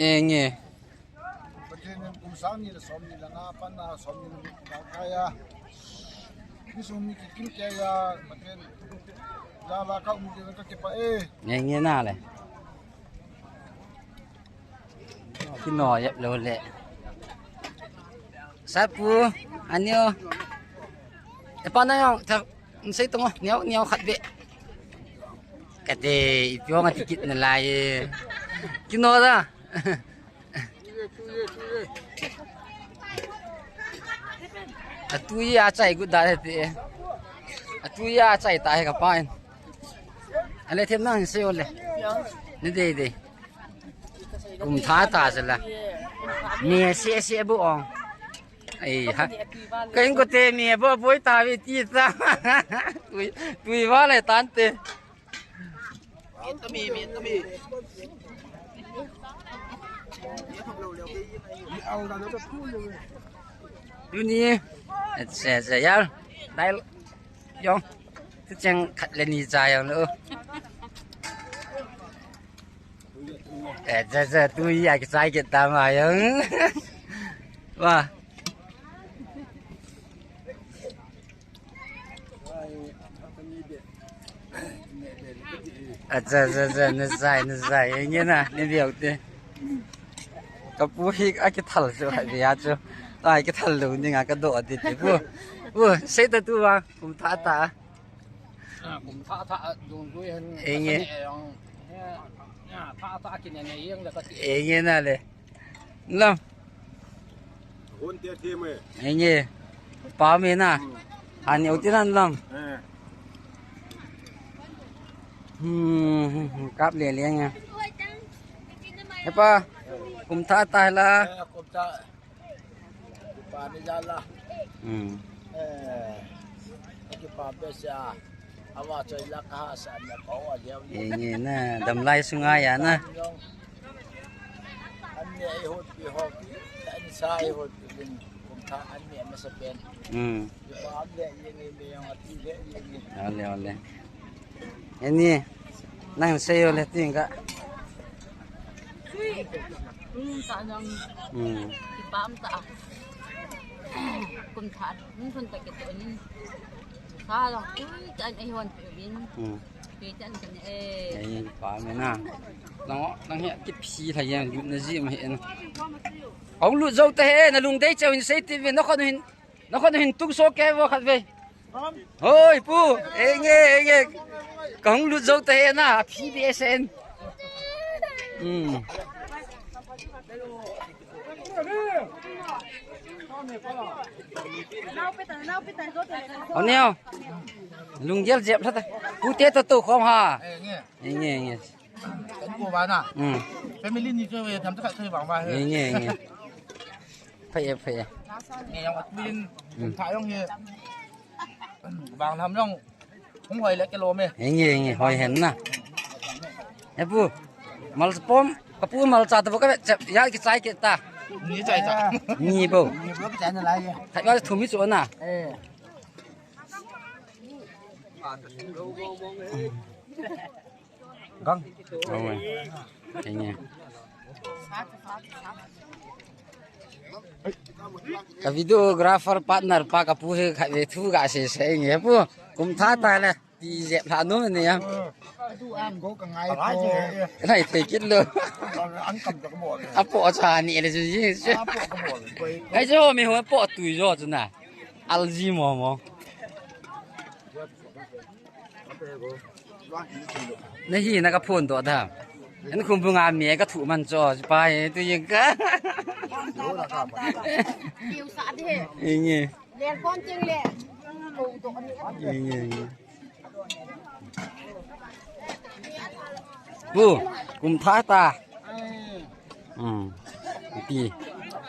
Eng e. Eng e na le. Kino yep lo le. Sapu, anio. E pa na yong, ta, sei tong, neo, neo khat be. Kate, ipi yong ati kit na lai. Kino da. Atu ya chai gu da he te. Atu ya chai ta he ka pa in. Ale them nang sei ole. Ni dei dei. Kum tha ta se la. Ni se se bu ong. Ai ha. Ka in ko te mi bo boi ta vi ti ta. Tui, tui va le tan te. Tuni. Acha, acha, yar. Dai. Yong. Tu cheng khat le ni cha yong lo. Eh, cha, cha, tu ya ki chai ki ta ma yong. Wa. Acha, acha, acha, na sai, na sai, enge na, ni biau te. Ka pu hi a kithal chu, ha, bia chu. Ta kithal lo, ni nga ka do ti ti pu. Pu, sei ta tu wa, kum tha ta. Ah, kum tha tha, dung dung hen. Enge. Tha tha, kine ne yeng le ka ti. Enge na le. Lang. Hon te te me. Enge. Pa me na. Hmm. Ani uti nan lang. Eh. Hmm, hmm, hmm, kap le le nga. He pa. Kum tha ta la. Eh, kum tha. Pa ni jala. Hmm. Eh. Ki pa be sa. Awa choi la ka sa na ko wa jeu ni. Enge na, damlai sunga ya na. An ne ai hot pi ho pi, an sa ai hot pi bin, kum tha an ne ma sa pen. Hmm. Ki pa an le yeng e me yong ati le yeng e. Ole, ole. Eni, nang sei ole ting ka. Hmm, ta nang. Hmm. Ki pa am ta. Kum tha, mun thun ta ki to ni. Sa long, ui, chan ai hon pi bin. Hmm. Pi chan kan e. Ai, pa me na. Nang, nang he, ki phi tha yang, lut na ji ma he na. Hong lut jou ta he, na lung dei cheu hin sei ti ve, na khon hin, na khon hin tung so ke vo khat ve. Hoi, pu, enge, enge. Ka hong lut jou ta he na, phi be sen. Hmm. Hao neo. Lunggel jep lha ta. Pu te to to khom ha. Enge, enge. Kan ko ba na. Hmm. Family ni ko tham ta khat thei bang ba he. Enge, enge. Phai e, phai e. Nge yang at min. Hmm. Tha yong he. Bang tham yong. Hung hoi le ke lo me. Enge, enge, hoi hen na. He pu. Mal pom, ka pu mal cha ta bo ka chep, ya ki chai ke ta. Ni chai cha. Ni bo. Ni bo ki chai na lai ye. Khai ba thu mi chu na. Eh. Gang. Oi. Enge. Ka videographer partner pa ka pu he khai ve thu ga se se enge pu. Kum tha ta le. Ti jep lha nom ne ya. Adu an go ka ngai po. Ngai thei kit lou. An kam ka bol. Apo cha ni le ju ji. Apo ka bol. Ai jo mi ho po tui jo chu na. Al ji mo mo. Na hi na ka phone to da. An khum bu nga mi ka thu man cho pa he tu yin ka. Piu sa de. Inge. Len kon ting le. Inge, inge. Pu, kum tha ta. Hmm. Pi.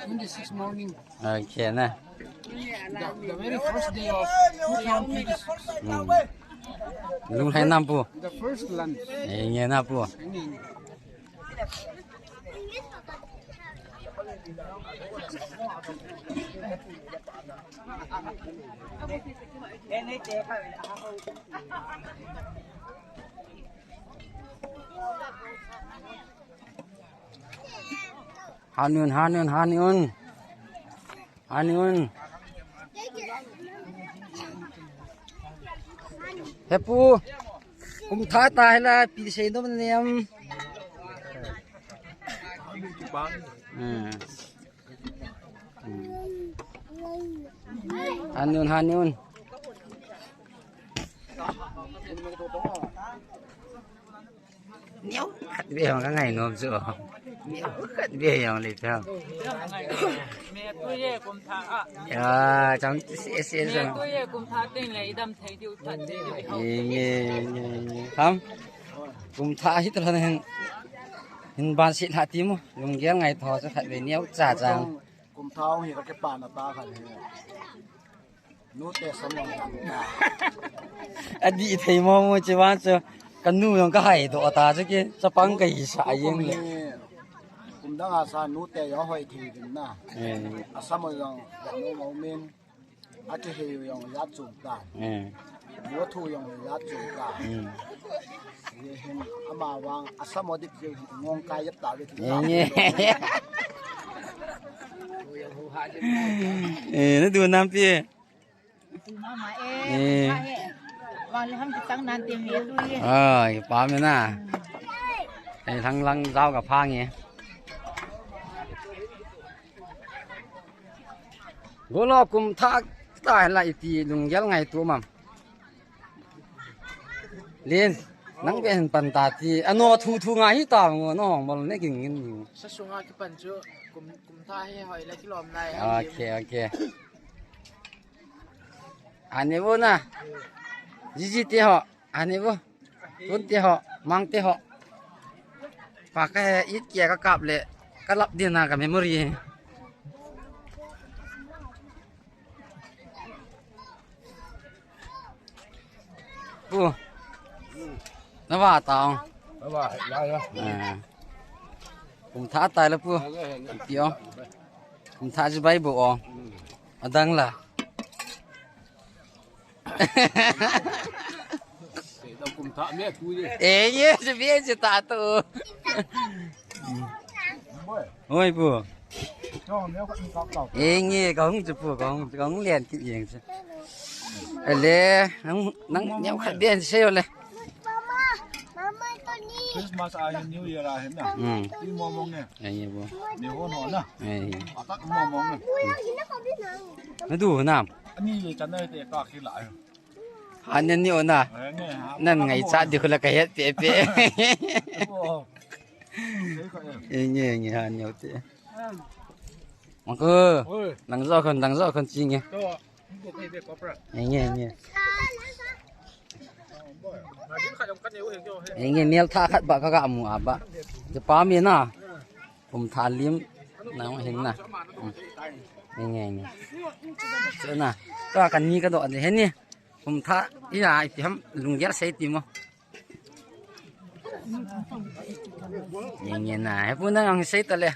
Twenty-six morning. Okay na. The, the very first day of two thousand twenty-six. Hmm. Lung hai nam pu. The first lunch. Eh, nge na pu. Nge, nge. Hanun, hanun, hanun. Hanun. He pu. Kum tha ta hela pi sei nom nem. Hmm. Hmm. Hanun, hanun. Neo khat ve hong ka ngai nom chu. Neo khat ve hong le ta. Me tu ye kum tha a. Ya, chang se se. Me tu ye kum tha ting le idam thei diu tha thei diu. Nge, nge, nge. Ham. Kum tha hi ta hin. Hin ban si lha ti mo. Lunggel ngai tho cha khat ve neo cha chang. Kum tha hong hi ka ke pa na ta khat hi. Nute samang. Adi thei mo mo chi wan chu. Ka nu jong ka hai doh ta chu ki. Chapang ka hi sa jeng le. Kum dang a sa nute yo hoi thei din na. Eh. Asam jong ya no mo min. A ki hei jong ya chung ta. Eh. Mo thu jong ya chung ta. Hmm. Ye hin ama vang asam dik je ngong kai yap ta ve. Eh, nge. Eh, na du nam pi. Mama, eh, eh. Wang le ham ki tang nan te me tu ye. Ah, ki pa me na. Eh, lang lang jao ka phang ye. Golo kum tha ta la iti lunggel ngai tu mam. Lin, nang ve hin pan ta ti. Ano thu thu ngai hi ta ngo no hong bol ne ging ngin ni. Sa sunga ki pan chu kum, kum tha he hoi la ki lom nai. Okay, okay. Ani bo na. Jiji te ho. Ani bo. Tun te ho. Mang te ho. Pa ka he it kia ka kap le. Ka lap din na ka memory. Pu. Na va ta ong. Na va, ya, ya. Ah. Kum tha tai la pu. Ti ong. Kum tha ji bai bu ong. Adang la. Kum tha me tu ye. Eh, ye, ji be ji ta tu. Oi, pu. Eh, nge, ka hung chu pu, ka hung, ka hung len kit jeng chu. Ale, nang, nang, neo khat ben se yo le. Christmas a hin, New Year a hin na. Hmm. Ti mo mong ne. Ai, pu. Ni ho no na. Ai. Atak mo mong ne. Na du nam. Ani le chan na te ka khi la. Han ni o na. Ai, nge, ha. Nan ngai cha di khu la ka het pe pe. Oh. Nge, nge, han ni o te. Mangku. Oi. Dang jo khun, dang jo khun chi nge. To. Nge, nge, nge. Nge, nge, mel tha khat ba ka ga mu a ba. Te pa mi na. Kum tha lim. Na hin na. Nge, nge, nge. Chu na. To kan ni ka do de he ni. Kum tha, iya, iti ham, lunggel sei ti mo. Nge, nge na, he pu nang ang sei ta le.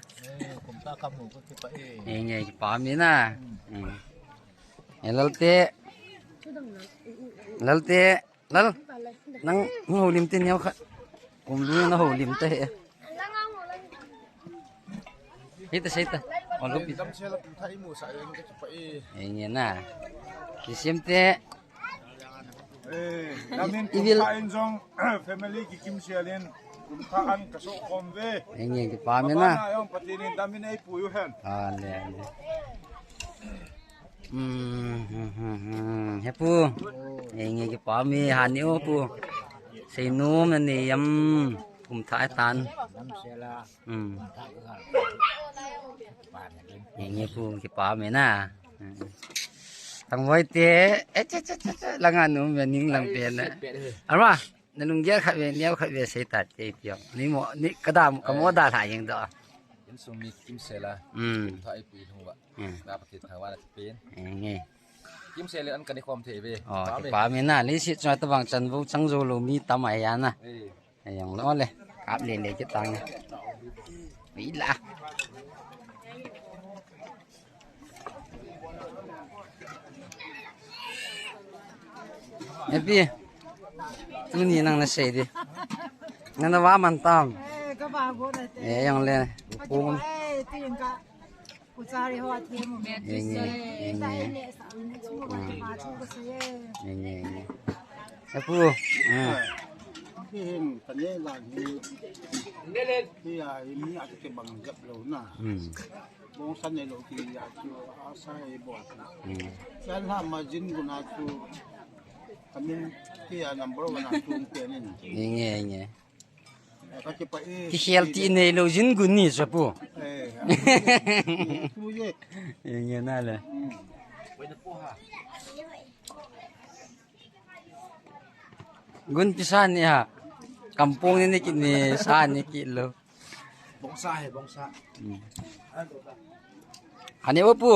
Nge, nge, ki pa mi na. Hmm. He lal te. Lal te, lal. Nang, nang ho lim te neo kha. Kum lu na ho lim te he. Hita, hita. Ol ko pi. Dam sela pu tha i mu sa yang ke pa e. Enge na. Kisim te. Eh, damin i vil kum kha in jong, family kikim sialin, kum kha an kaso khom ve. Enge, kipa me na. Bana yong Patinin damin ei puyu hen. A, le, le. Hmm, hmm, hmm, hmm. He pu. Enge, kipa me, hani o pu. Seinom na ni yam, kum thah tan. Hmm. Enge pu, kipa me na. Thangvoi te, eh, che, che, che, che, langa nu me ning lang pe na. Arma, na lunggel khat ve, neo khat ve sei ta te pio. Ni mo, ni ka da, ka mo da la yeng do. Insung mi kimsel a. Hmm. Thah ei pui lhung va. Hmm. Na Pathen thangvah na pen. Enge. Kimsel an kani khom thei ve. Oh, kipa me na, leiset chunga tabang chan vo chang jou lou mi tam a ya na. Eh. Ayang lo le. Kap le le kit tang. Ui la. Happy. Tuni nang na sei di. Nang na va man tam. Eh, ka va go na te. Eh, ayang le. Ka ti ko, eh, ti ka. Kuchari ho athem mo. Enge, enge. Enge, enge. Apu. Ah. Kihin, kane lang hi. Kiya, hi mi ati ke bang jap lo na. Hmm. Bongsa ne lo kiya chu, asa e bo. Hmm. Yan ha ma jin guna chu. Kamin kiya number one a chu penin. Enge, enge. Kikhel ti nei lo jin gun ni sa pu. Enge na le. Gun pi sa ni ha. Kampung ni ni kit ni sa ni kit lo. Bongsa he, bongsa. Hmm. Ani o pu.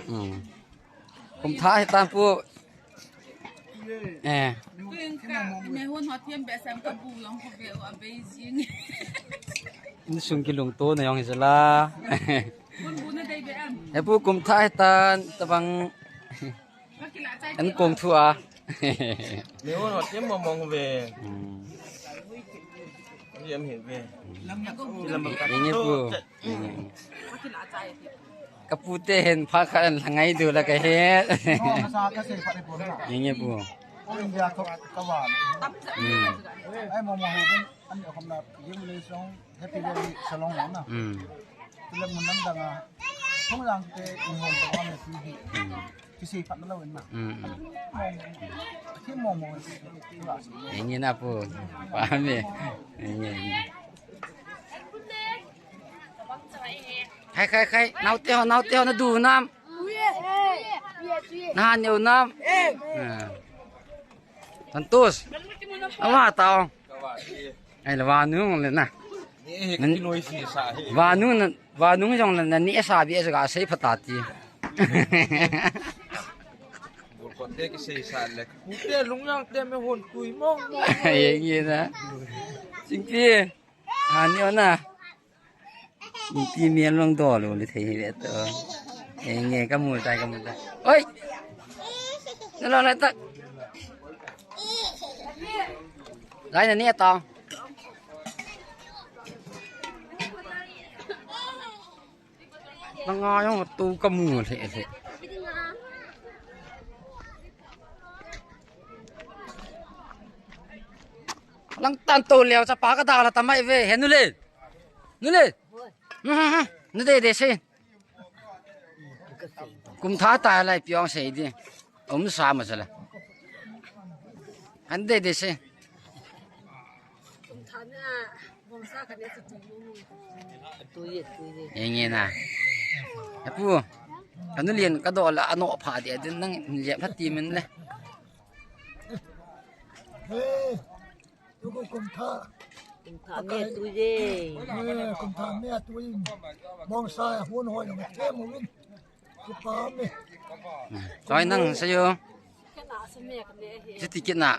Hmm. Kum thah hi tan pu. Eh. Me hon ho thiam be sam ka bu long ko be o a Beijing. Insung kilungto na yong hi sala. Hon bu na dei be am. He pu kum thah hi tan tabang. An kong thu a. Me hon ho thiam mong mong ve. Hmm. Thiam hi ve. Lam lam ka. Enge pu. Ka pu te hen pha kha an la ngai du la ka he. Enge pu. All India to ka wa. Hmm. Ai mo mo hu bin an ko na yim le song Happy Valley salon na. Hmm. Tule mun nam dang a. Thong lang te in hon to ne si hi. Hmm. Kisei phat na lo in na. Hmm, hmm. Ki mo mo. Enge na pu. Pa me. Enge, enge. Khai, khai, khai. Nau te ho, nau te ho na du nam. Na neo nam. Ah. Santos. Ama tao. Ai la vanu le na. Vanu na, vanu jong le na ni sa bi sa ga sei pha ta ti. Bol ko te ki sei sa le. Ku te lung yang te me hon tui mong mong. Ye ye na. Sing ti. Ha ni ona. Ti mian long do lo le thei hi ve to. Enge ka mu tai ka mu tai. Oi. Na lo lai tak. Lai na ni ta. Na nga yong tu ka mu le le. Lang tan to leo chapa ka da la ta mai ve he nu le. Nu le. Nu de de se. Kum tha ta lai piong sei di. Um sa ma sa la. An de de se. Enge na. Apu. Anu lian ka do la ano pha de din nang lian pha ti men le. Tuku kum tha. Kum tha me tu ye. Eh, kum tha me tu ye. Bongsa hun hoi jong them uvin. Kipa me. Choi nang sa yo. Siti kit na.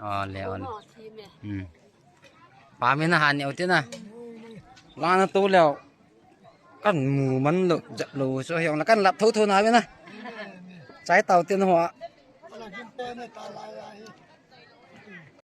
Oh, le on. Hmm. Pa me na han yo te na. La na tu leo. Kan mu man lo, jap lo, so hiong la kan lap tho tho na ve na. Chai tau tin ho.